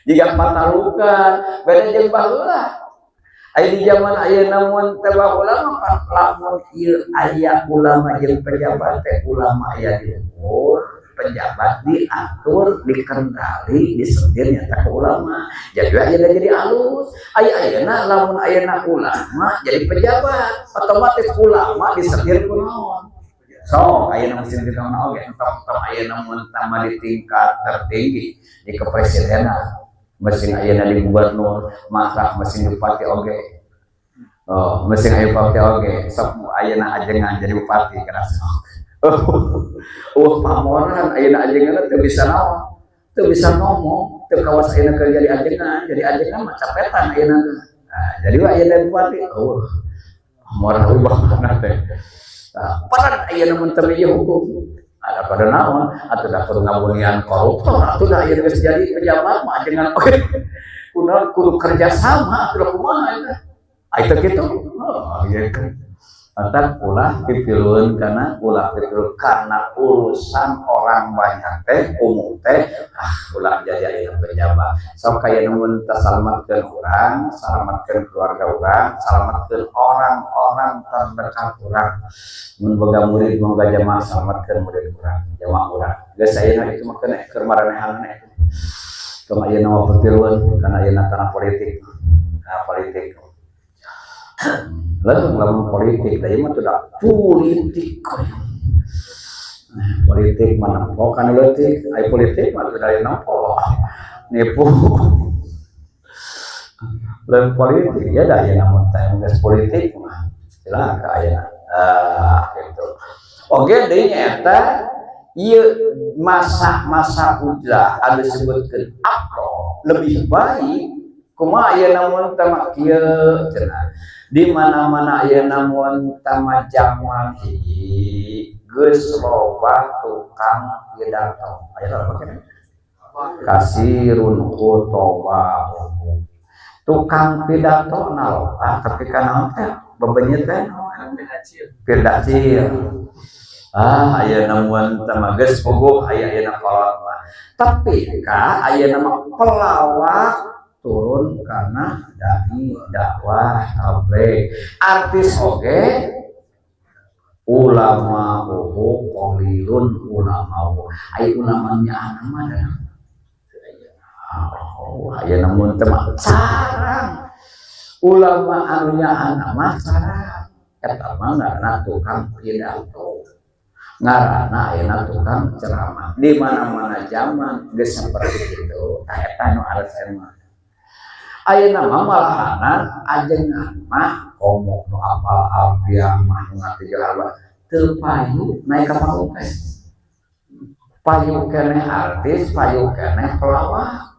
jika patarukan beda jeung baheula. Aya di zaman ayeuna mun teu baheula mah, lamun ieu aya ulama jeung pejabat teh, ulama aya di luhur, pejabat diatur, dikendali, disetir nyata ke ulama. Jadi ayeuna jadi alus. Aya ayeuna lamun ayeuna ulama jadi pejabat, otomatis ulama disetir ku naon? So, ayeuna mesin kita oge entong-entong ayeuna mun tambah di tingkat tertinggi di kepresidenan. Mesin ayeuna di gubernur, maka mesin bupati oge. Oh, mesin aya bupati oge, sok ayeuna ajengan jadi bupati kana sok. Oh, pamoran ayeuna ajengan teu bisa naon, teu bisa ngomong, teu kawas ayeuna keur jadi ajengan mah capetan ayeuna. Nah, jadi wa ayeuna bupati, oh, pamoran ubah teh. Nah, padahal ayeuna mun teu hukum. Ada pada naon atau da kudu ngabunian koruptor atuh da ayeuna geus jadi pejabat mah ajengan oge. Kudu kudu kerja sama atuh kumaha eta. Ah, itu gitu. Oh, iya kan. Maka ulah pipilueun karena ulah pipilueun karena urusan orang banyak teh umum teh, ah, ulah jadi ayeuna pejabat. Sok kaya nu mun salamatkeun urang, salamatkeun keluarga urang, salamatkeun orang-orang terdekat urang. Mun boga murid, boga jamaah, salamatkeun murid urang, jamaah urang. Geus ayeuna itu mah keun keur maranehanna itu. Tong ayeuna mah pipilueun karena ayeuna kana politik. Nah, politik. Lalu lamun politik, da ieu mah tidak politik. Politik mah nempo kan leutik, ai politik mah teu dari nempo. Nipu. Lain politik ya dah ayeuna mun teh geus politik mah cilaka ayeuna. Ah, gitu. Oge deui nyaeta ieu masa-masa uzlah anu disebutkeun afdol, lebih baik kumaha ayeuna mun teh mah kieu cenah. Di mana-mana ayeuna mun tama zaman hiji geus loba tukang pidato. Aya loba keneh? Kasirun khutoba. Tukang pidato na loba tapi kana teh bebenyet teh pidacil. Ah, ayeuna mun teh mah geus puguh aya ayeuna kolot mah. Tapi ka ayeuna mah pelawak turun karena dai, dakwah, tabligh. Artis oge ulama uhu qalilun ulama. Ai ulamanya anak mah dah. Oh, ayeuna mun teh mah carang. Ulama anu nyaana mah carang. Eta mah ngaranna tukang pidato. Ngaranna ayeuna tukang ceramah. Di mana-mana zaman geus saperti kitu. Tah eta nu ares mah. Ayeuna mah malahanan ajengan mah komo nu apal alfiah mah nu ngarti jalan teu payu naik ka panggung teh. Payu keneh artis, payu keneh pelawak.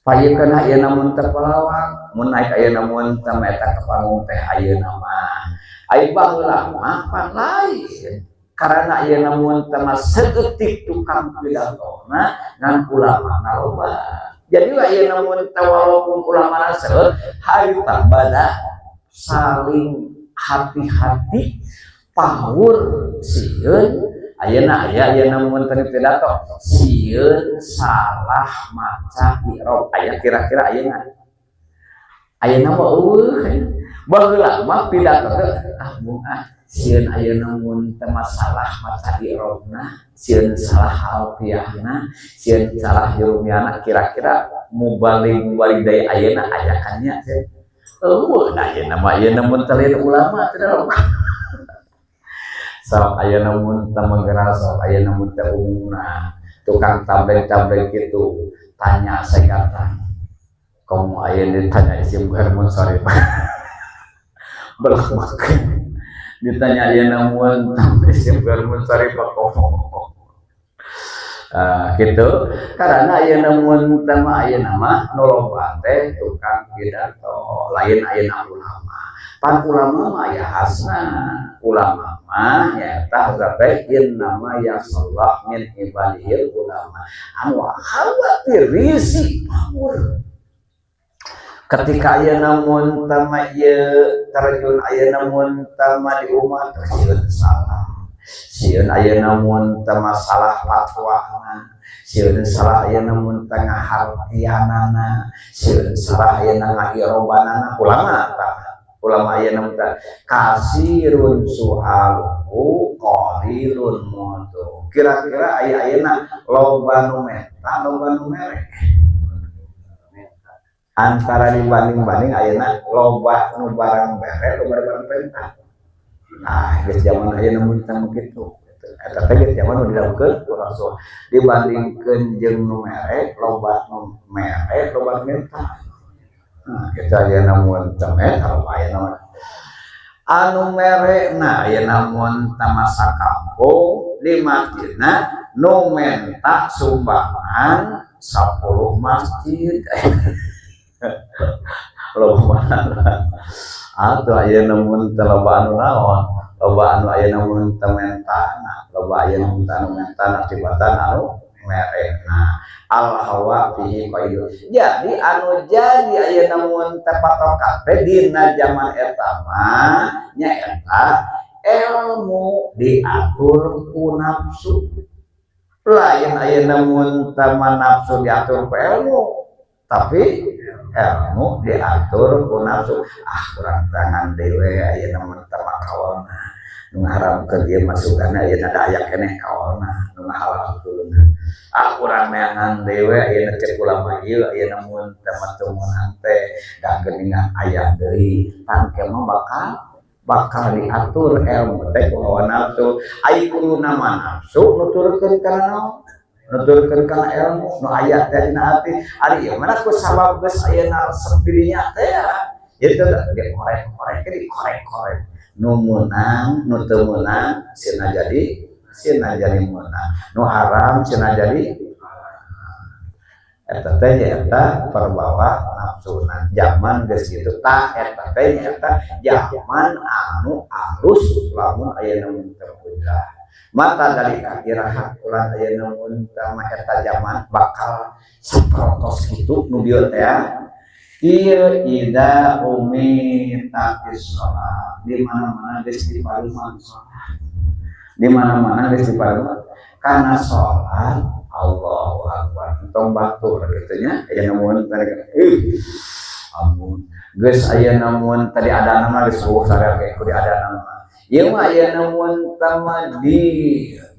Payu keneh ayeuna mun teu pelawak, mun naik ayeuna mun teu eta ka panggung teh ayeuna mah. Ai baheula mah pan lain. Karena ayeuna mun teu mah saeutik tukang pidatona ngan ulama loba. Jadi ayeuna mun teu walaupun ulama seueur harita bada saling hati-hati power sieun ayeuna aya ayeuna mun teu pidato sieun salah maca i'rob aya kira-kira ayeuna ayeuna mah eueuh baheula mah pidato teh ah bung ah sieun ayeuna mun teu masalah maca i'robna sieun salah alfiahna sieun salah jurumiana kira-kira mubalig-mubalig deui ayeuna aya kan nya eueuh nah ayeuna mah ayeuna mun teu lain ulama teh sok ayeuna mun teu menggerak sok ayeuna mun teu umumna tukang tabligh-tabligh kitu tanya segatan komo ayeuna ditanya isim ghair munsharif belak ditanya ayeuna mun isim ghair munsharif komo gitu karena ayeuna mun teh mah ayeuna mah nu loba teh tukang pidato lain ayeuna ulama. Pan ulama mah aya khasna ulama mah nyaeta teh innama yakhsyallah min ibadihil ulama anu khawatir risi power ketika ayeuna mun teh mah ieu terjun ayeuna mun teh mah di umat sieun salah sieun ayeuna mun teh mah salah fatwana sieun salah ayeuna mun teh ngahartianana sieun salah ayeuna ngahirobanana. Ulama tah ulama ayeuna mun teh kasirun su'alu. Talabu qalilun mutu. Kira-kira aya ayeuna loba nu menta loba nu mere. Antara dibanding-banding ayeuna loba nu barang bere loba barang penta. Nah, geus zaman ayeuna mun teh kitu. Eta teh geus zaman nu didawuhkeun ku Rasul. Dibandingkeun jeung nu mere loba nu mere loba nu menta. Nah, kita ayeuna mun teh loba ayeuna anu mere na ayeuna mun teh masa kampung di masjidna nu menta sumbangan 10 masjid. Loba mana atuh ayeuna mun teh loba anu naon loba anu ayeuna mun teh mentana loba ayeuna mun teh anu mentana tibatan anu merena al hawa fihi qaidu. Jadi anu jadi ayeuna mun teh patokan teh dina zaman eta mah nyaeta ilmu diatur ku nafsu. Lain ayeuna mun teh nafsu diatur ku ilmu, tapi ilmu diatur ku nafsu. Ah kurang tangan dewe ayeuna mun teh kaolna nu ngaharamkeun ieu masukana ayeuna da aya keneh kaolna nu ngahalalkeun. Ah urang neangan dewe ayeuna cek ulama ieu ayeuna mun teh teu meunang teh da geuningan aya deui tangke mah bakal diatur ilmu teh ku hawa nafsu. Ai kuduna mah nafsu nuturkeun kana naon? Nuturkeun kana ilmu nu aya teh dina hati. Ari ieu mah ku sabab geus ayeuna resep dirinya teh ya itu dikorek-korek dikorek-korek nu meunang nu teu meunang sina jadi meunang nu haram sina jadi eta teh nyaeta perbawa nafsuna zaman geus kitu tah eta teh nyaeta zaman anu alus lamun ayeuna mun teu hujrah mata dari iraha ulah ayeuna mun teu mah eta zaman bakal saprotos kitu nu dieu teh ieu ida umitatis sholat di mana-mana geus dipaluman sholat di mana-mana geus dipaluman karena sholat Allahu Akbar entong batur kitu nya aya namun tadi ampun geus aya namun tadi ada nama geus eueuh sadar ge kudu ada nama ieu mah aya namun tama di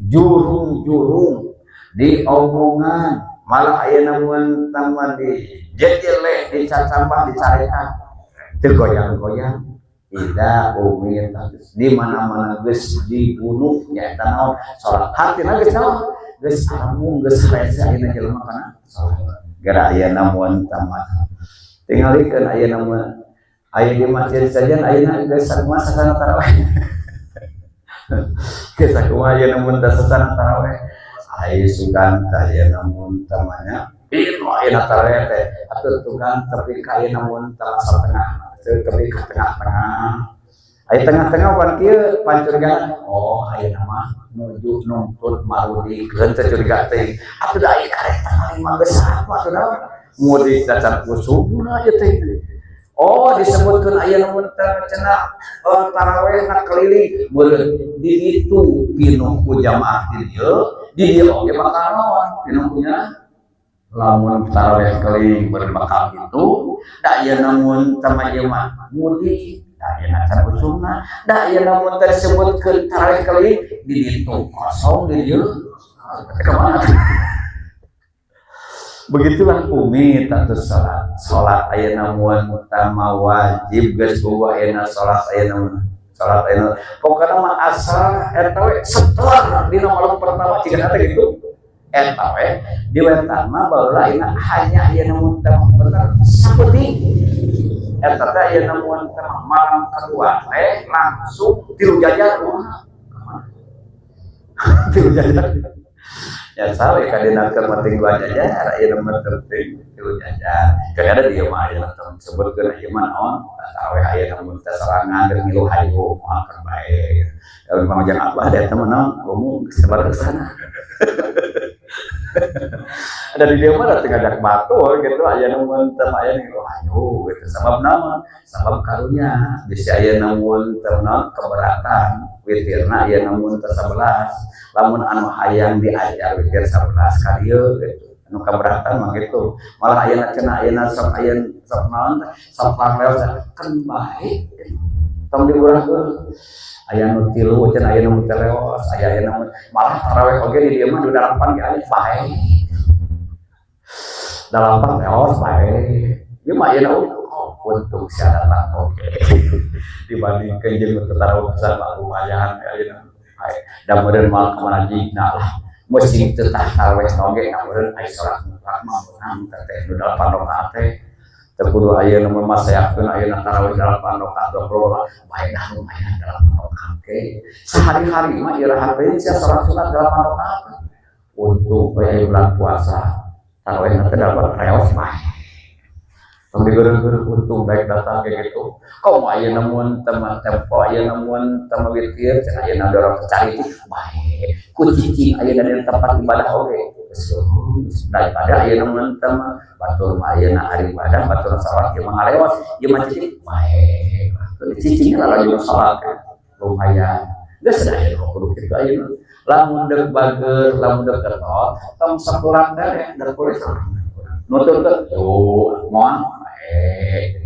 jurung-jurung di omongan malah aya namun tama di jejele dicacambah dicarekan teu goyang-goyang ida umit di mana-mana geus dibunuh nyaeta naon salat hartina geus naon geus aramung geus rese ayeuna jelema kana salat gara aya namun tama tingalikeun aya namun aya di masjid saja ayeuna geus sakumaha sasana tarawih geus sakumaha aya namun teh sasana tarawih aya sugan teh aya namun tamanya inu ayeuna tarawih teh atuh tukang tapi ka aya namun teh satengah tepi ke tengah-tengah aya tengah-tengah pan kieu pancurigaan oh ayeuna mah nuju nuntut marudikeun teh curiga teh atuh da aya karek tanggal 5 geus apa atuh naon mudik dacan usubna ieu teh oh disebutkeun aya nu teh cenah tarawih na keliling meureun di ditu pinuh ku jamaah di dieu di dieu oge bakal naon pinuh punya lamun tarawih keliling berbakal itu da ieu namun tama ieu mah mudik da ieu acan usumna da ieu namun teh disebutkeun tarawih keliling di ditu kosong di dieu kemana. Begitulah umi tatu salat salat aya namun utama wajib geus boga ayeuna salat ayeuna salat ayeuna pokona mah asal eta we setelah dina malam pertama jiga teh gitu eta we di wetan mah baheula ayeuna hanya aya namun teh bener sapeting eta teh aya namun teh malam kedua teh langsung tilu jajar tilu jajar ya sawe kadina keur penting dua jajar aya namun penting tilu jajar kadang dia mah aya namun sebutkeun ieu mah naon tarawih aya namun teh sorangan keur ngilu hayu moal keur bae ya pamajang abah da eta mah naon umum geus sabar ke sana. Ada di dia mah teu ngajak batur gitu aya namun teh aya ngilu hayu gitu sabab naon sabab karunya bisi aya namun teh naon keberatan witirna aya namun teh 11 lamun anu hayang diajar witir 11 ka dieu gitu anu keberatan mah gitu malah ayeuna cenah ayeuna sok aya sok naon sok pangleos kan bae Tong diurang-urang aya nu 3 cenah aya nu teleos aya aya nu malah tarawih oge di dieu mah nu 8 ge aya bae. 8 leos bae. Ieu mah ayeuna oh untung sia datang oge. Dibandingkeun jeung nu tarawih pisan mah lumayan ayeuna. Bae. Da meureun moal ka mana jigna lah. Meusi teu tah tarawih oge na meureun aya salat mutlak mah meunang teh nu 8 rakaat teh. Teu kudu ayeuna mah masayakeun ayeuna tarawih 8 rakaat 20 bae dah lumayan 8 rakaat ge. Sehari-hari mah iraha teh sia salat sunat 8 rakaat. Untuk bae bulan puasa tarawih teh 8 reos bae. Tong digeureung-geureung untung baik datang kayak gitu. Komo ayeuna mun teman tempo ayeuna mun teman witir cenah ayeuna dorong cari itu bae. Ku cicing ayeuna di tempat ibadah oge. Daripada ayeuna mun teman batur mah ayeuna ari ibadah batur salat ieu mah ngalewas ieu mah cicing bae. Cicing lah laju salat lumayan. Geus da ayeuna kudu kitu ayeuna. Lamun deuk bager, lamun deuk ketot, tong sakurang teh deuk kulis. Nuturkeun tuh moal bae.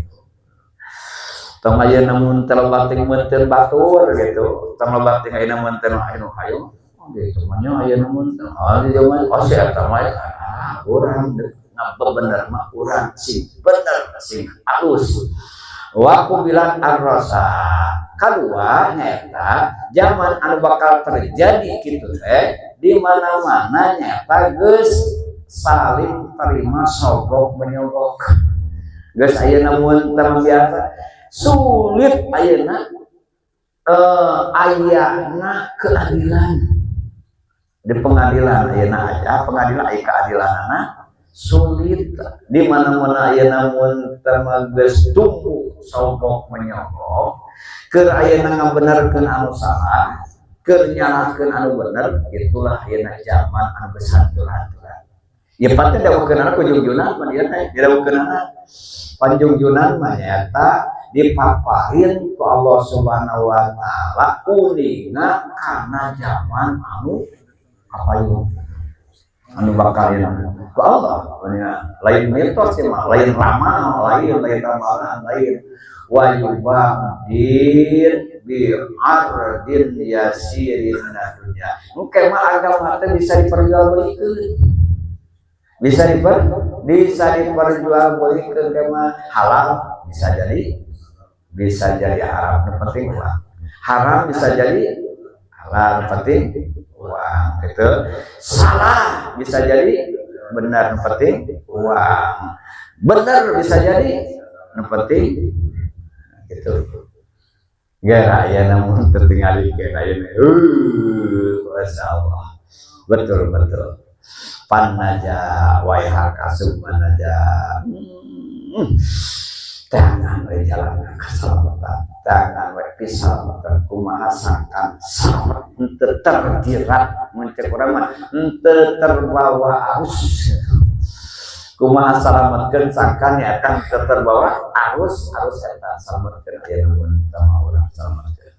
Tong ayeuna mun teu loba ting meunteun batur gitu. Tong loba ting ayeuna meunteun anu hayu. Oh gitu mah nya ayeuna mun oh di zaman oh si eta mah ah urang ngabebener mah urang sing bener sing alus. Wa kubilan ar-rasa. Kadua nyaeta zaman anu bakal terjadi kitu teh di mana-mana nyaeta geus saling terima sogok menyogok. Geus ayeuna mun teu biasa sulit ayeuna ayana keadilan di pengadilan ayeuna aya pengadilan aya keadilanana sulit di mana-mana ayeuna mun teu geus tumbuh sogok menyogok keur ayeuna ngabenerkeun anu salah keur nyalahkeun anu bener itulah ayeuna zaman anu geus hatur-haturan. Ya pasti dawuhkeunana ku jungjunan mah ieu teh dawuhkeunana panjungjunan mah nyaeta dipaparin ku Allah Subhanahu wa taala uninga kana zaman anu kapayun anu bakal ku Allah uninga lain mitos ieu mah lain ramal lain lain ramalan lain wa yubadil bi ardin yasirin minad dunya engke mah agama teh bisa diperjualbelikeun bisa diperjualbelikeun mah halal bisa jadi haram yang penting uang haram bisa jadi halal yang penting uang gitu salah bisa jadi benar yang penting uang benar bisa jadi yang penting gitu gak ya namun tertinggal kayak aya masya Allah betul betul panaja waihaka submanaja tangan we jalan keselamatan tangan we pisalamatan kumaha sangkan selamat henteu terjerat mun cek urang mah henteu terbawa arus kumaha salametkeun sangkan nyaeta henteu terbawa arus arus eta salametkeun aya mun teu urang salametkeun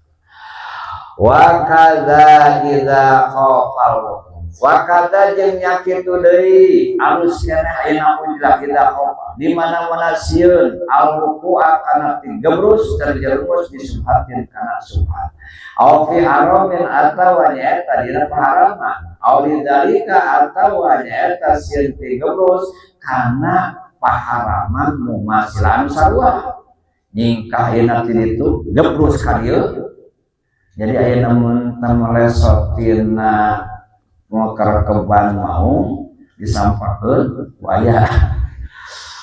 wa kadza idza khafal wakada jeung nyakitu deui alus keneh ayeuna ujlah kita khofa di mana-mana sieun al-wuqua kana tigebrus terjerumus di subhatin kana subhat au fi haramin atawa nyaeta dina paharaman au lidzalika atawa nyaeta sieun tigebrus kana paharaman mumasilan sarua nyingkah ayeuna ti ditu gebrus ka dieu jadi ayeuna mun teu melesotina keban mau disampakeun buaya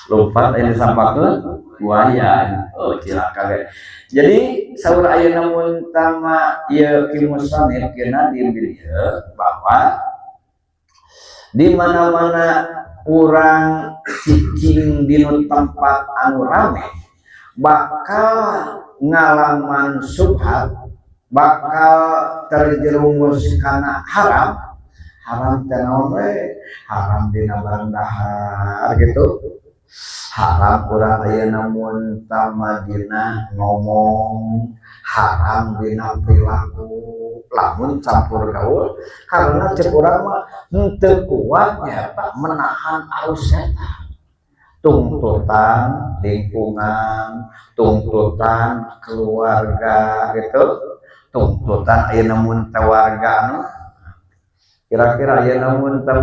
lompat aya disampakeun buaya oh cilaka ge jadi saur ayeuna mun tama ieu ki musannif kena di bahwa di mana-mana urang cicing di tempat anu rame bakal ngalaman subhat bakal terjerumus kana haram haram teh naon we haram dina barang dahar gitu haram urang ayeuna mun tama dina ngomong haram dina perilaku lamun campur gaul karena cek urang mah henteu kuat nyaeta menahan arus eta Tuntutan lingkungan, tuntutan keluarga gitu, tuntutan ayeuna mun teh warga anu kira-kira ayeuna mun teh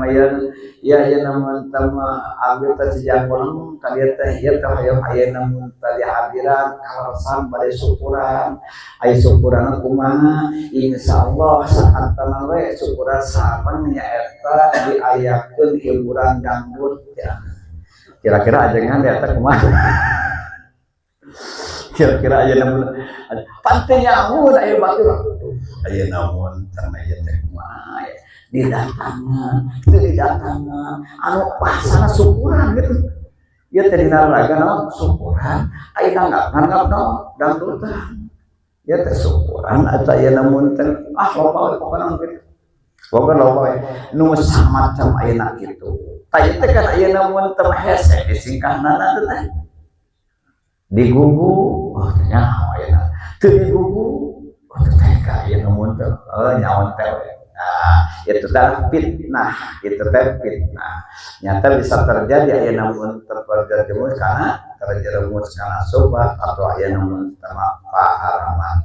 ya ayeuna mun teh mah abdi teh sejangkung ka dieu teh ieu teh hoyong ayeuna mun teh dihadiran kaleresan bade syukuran. Aya syukuran kumaha? Insyaallah sakantenan we syukuran sareng nyaeta diayakeun hiburan dangdut ya. Kira-kira ajengan eta kumaha? Kira-kira ayeuna mun panteu nyamun aya batur ayeuna mun teh ieu teh kumaha ya? Didatangan, teu didatangan, anu bahasana syukuran gitu. Ieu teh dina raga naon syukuran, aya nanggap naon dangdutan. Ieu teh syukuran atau ayeuna mun teh ah loba we pokona gitu. Pokona loba we nu samacam ayeuna kitu. Tah ieu teh kan ayeuna mun teh hese disingkahnana teh. Digugu, oh teh nyaho ayeuna. Teu digugu, oh teh teh ayeuna mun teh oh nyaon teh we. Nah, itu teh fitnah, itu teh fitnah. Nyata bisa terjadi ayeuna mun terjerumus karena terjerumus karena syubhat atau ayeuna mun paharaman.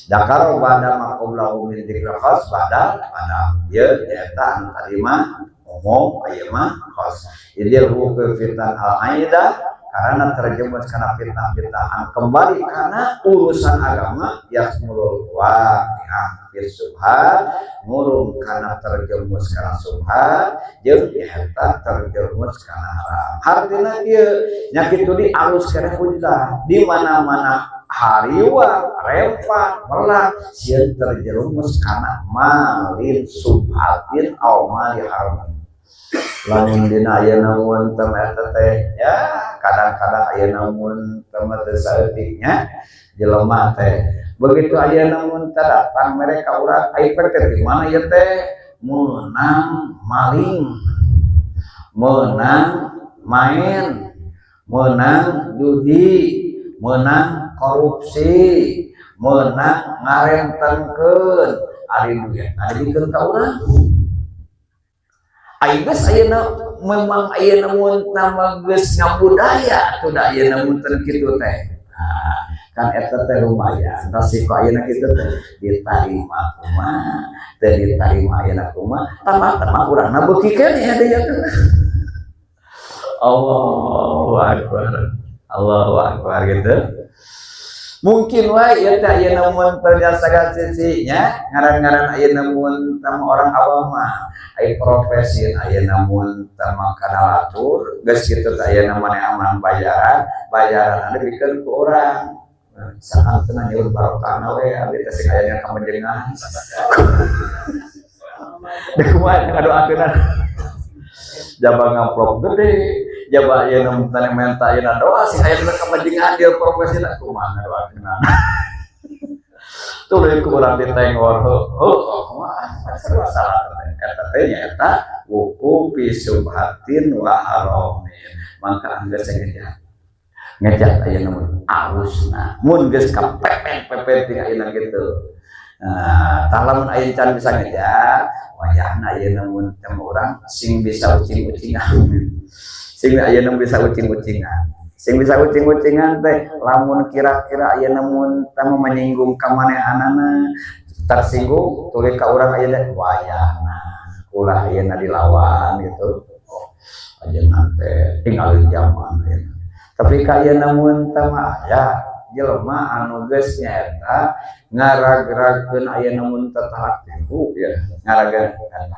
Dakar bada maqoblahu min dzikril khas bada pada ieu nyaeta anu tadi mah umum ieu mah khas. Idil wuqu fitan al-aidah karena terjerumus karena fitnah-fitnah anu kembali karena urusan agama yasmulul waqi'ah syubhat ngurung karena terjerumus karena syubhat jeung nyaeta terjerumus karena haram. Hartina ieu nya kitu di alus keneh hujah di mana-mana hariwang rempat melang sieun terjerumus karena malin syubhatin au mali haram. Lamun dina ayeuna mun teh eta teh ya kadang-kadang ayeuna mun teh teh saeutik nya jelema teh begitu ayeuna mun teh datang mereka urang ai teh di mana ieu teh meunang maling, meunang main, meunang judi, meunang korupsi, meunang ngarentenkeun ari duit dibikeun ka urang. Ai geus ayeuna memang ayeuna mun tambah geus ngabudaya atuh da ayeuna mun teu kitu teh. Nah, kan eta teh lumayan resiko ayeuna kitu teh ditarima kumaha, teu ditarima ayeuna kumaha, tambah-tambah urangna beuki keneh deui atuh. Allahu akbar. Allahu akbar gitu. Mungkin wae ieu teh ayeuna mun terbiasa sisi nya ngaran-ngaran ayeuna mun tama orang awam mah aya profesi ayeuna mun tama kana latur geus kitu teh ayeuna maneh aman bayaran bayaran anu dibikeun ku urang saantena nyaur barokahna we abdi teh sing aya kamenjengan da kumaha ngadoakeunna jaba ngamplop gede jaba ayeuna mun teh menta ayeuna doa sing aya kamenjengan dia profesina kumaha ngadoakeunna tuluy ku urang ditenggor heuh kumaha salah eta teh nyaeta wuku fi subhatin wa haramin mangka anggeus ngejat ngejat ayeuna mun alusna mun geus kapepet-pepet ti ayeuna kitu. Nah, tah lamun aya can bisa ngejat wayahna ayeuna mun teh urang sing bisa ucing-ucingan sing ayeuna bisa ucing-ucingan sing bisa ucing-ucingan teh lamun kira-kira ayeuna mun teh menyinggung ka manehanana tersinggung tuluy ka urang ayeuna wayahna ulah ayeuna dilawan gitu. Oh, ayeuna teh tinggalin zaman ayeuna. Tapi ka ayeuna mun teh mah aya jelema anu geus nyaeta ngaragragkeun ayeuna mun teh talak tilu ya ngaragragkeun.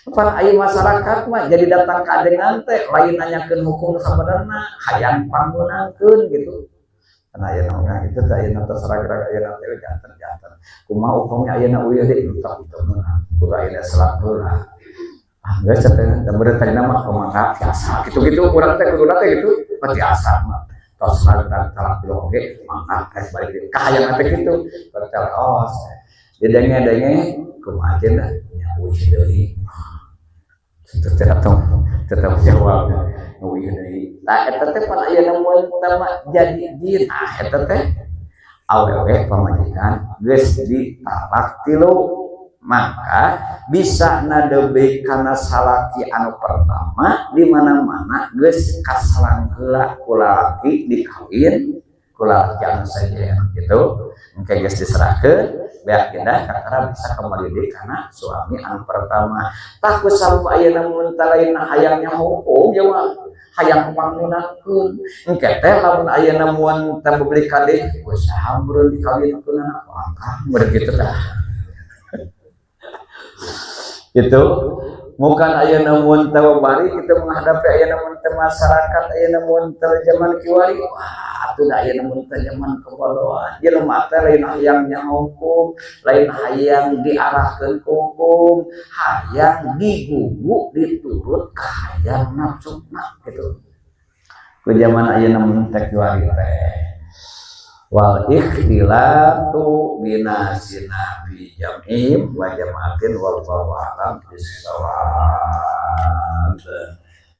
Pan aya masyarakat mah jadi datang ka ajengan teh lain nanyakeun hukum sabenerna hayang pangmeunangkeun gitu. Kan ayeuna mah kitu teh ayeuna teh saragrag ayeuna teh janten-janten. Kumaha hukumnya ayeuna uyeuh deui entah itu meunang. Kudu ayeuna salat heula. Ah geus teh da beureut tadina mah kumaha biasa kitu-kitu urang teh kuduna teh gitu biasa mah. Tos saragrag talak tilu oge mangkat rek balik deui. Kahayang teh kitu. Terus didenge-denge kumaha cenah nya uyeuh deui. Tetep tetep jawab uyeuh deui. Tah eta teh pan ayeuna mun teh mah jadi jinah eta teh awewe pamajikan geus ditalak tilu. Maka bisa nadebe kana salaki anu pertama di mana-mana geus kasalang heula ku lalaki dikawin ku lalaki anu sejen gitu. Engke geus diserahkeun beak indah kakara bisa kembali deui kana suami anu pertama. Tah ku sabab ayeuna mun teh lain hayangnya hukum ya mah hayang panggunakeun. Engke teh lamun ayeuna mun teh beli kade usaha meureun dikawinkeun akang meureun kitu tah. Gitu. Bukan ayeuna mun teh bari kita menghadapi ayeuna mun teh masyarakat ayeuna mun teh zaman kiwari, wah atuh da ayeuna mun teh zaman kebodohan. Jelema teh lain hayang hukum, lain hayang diarahkeun ku hukum, hayang digugu diturut ka hayang nafsuna gitu. Ku zaman ayeuna mun teh kiwari teh wal ikhtilatu binasina fi jam'ihim wa jama'atin, wallahu a'lam bissawab.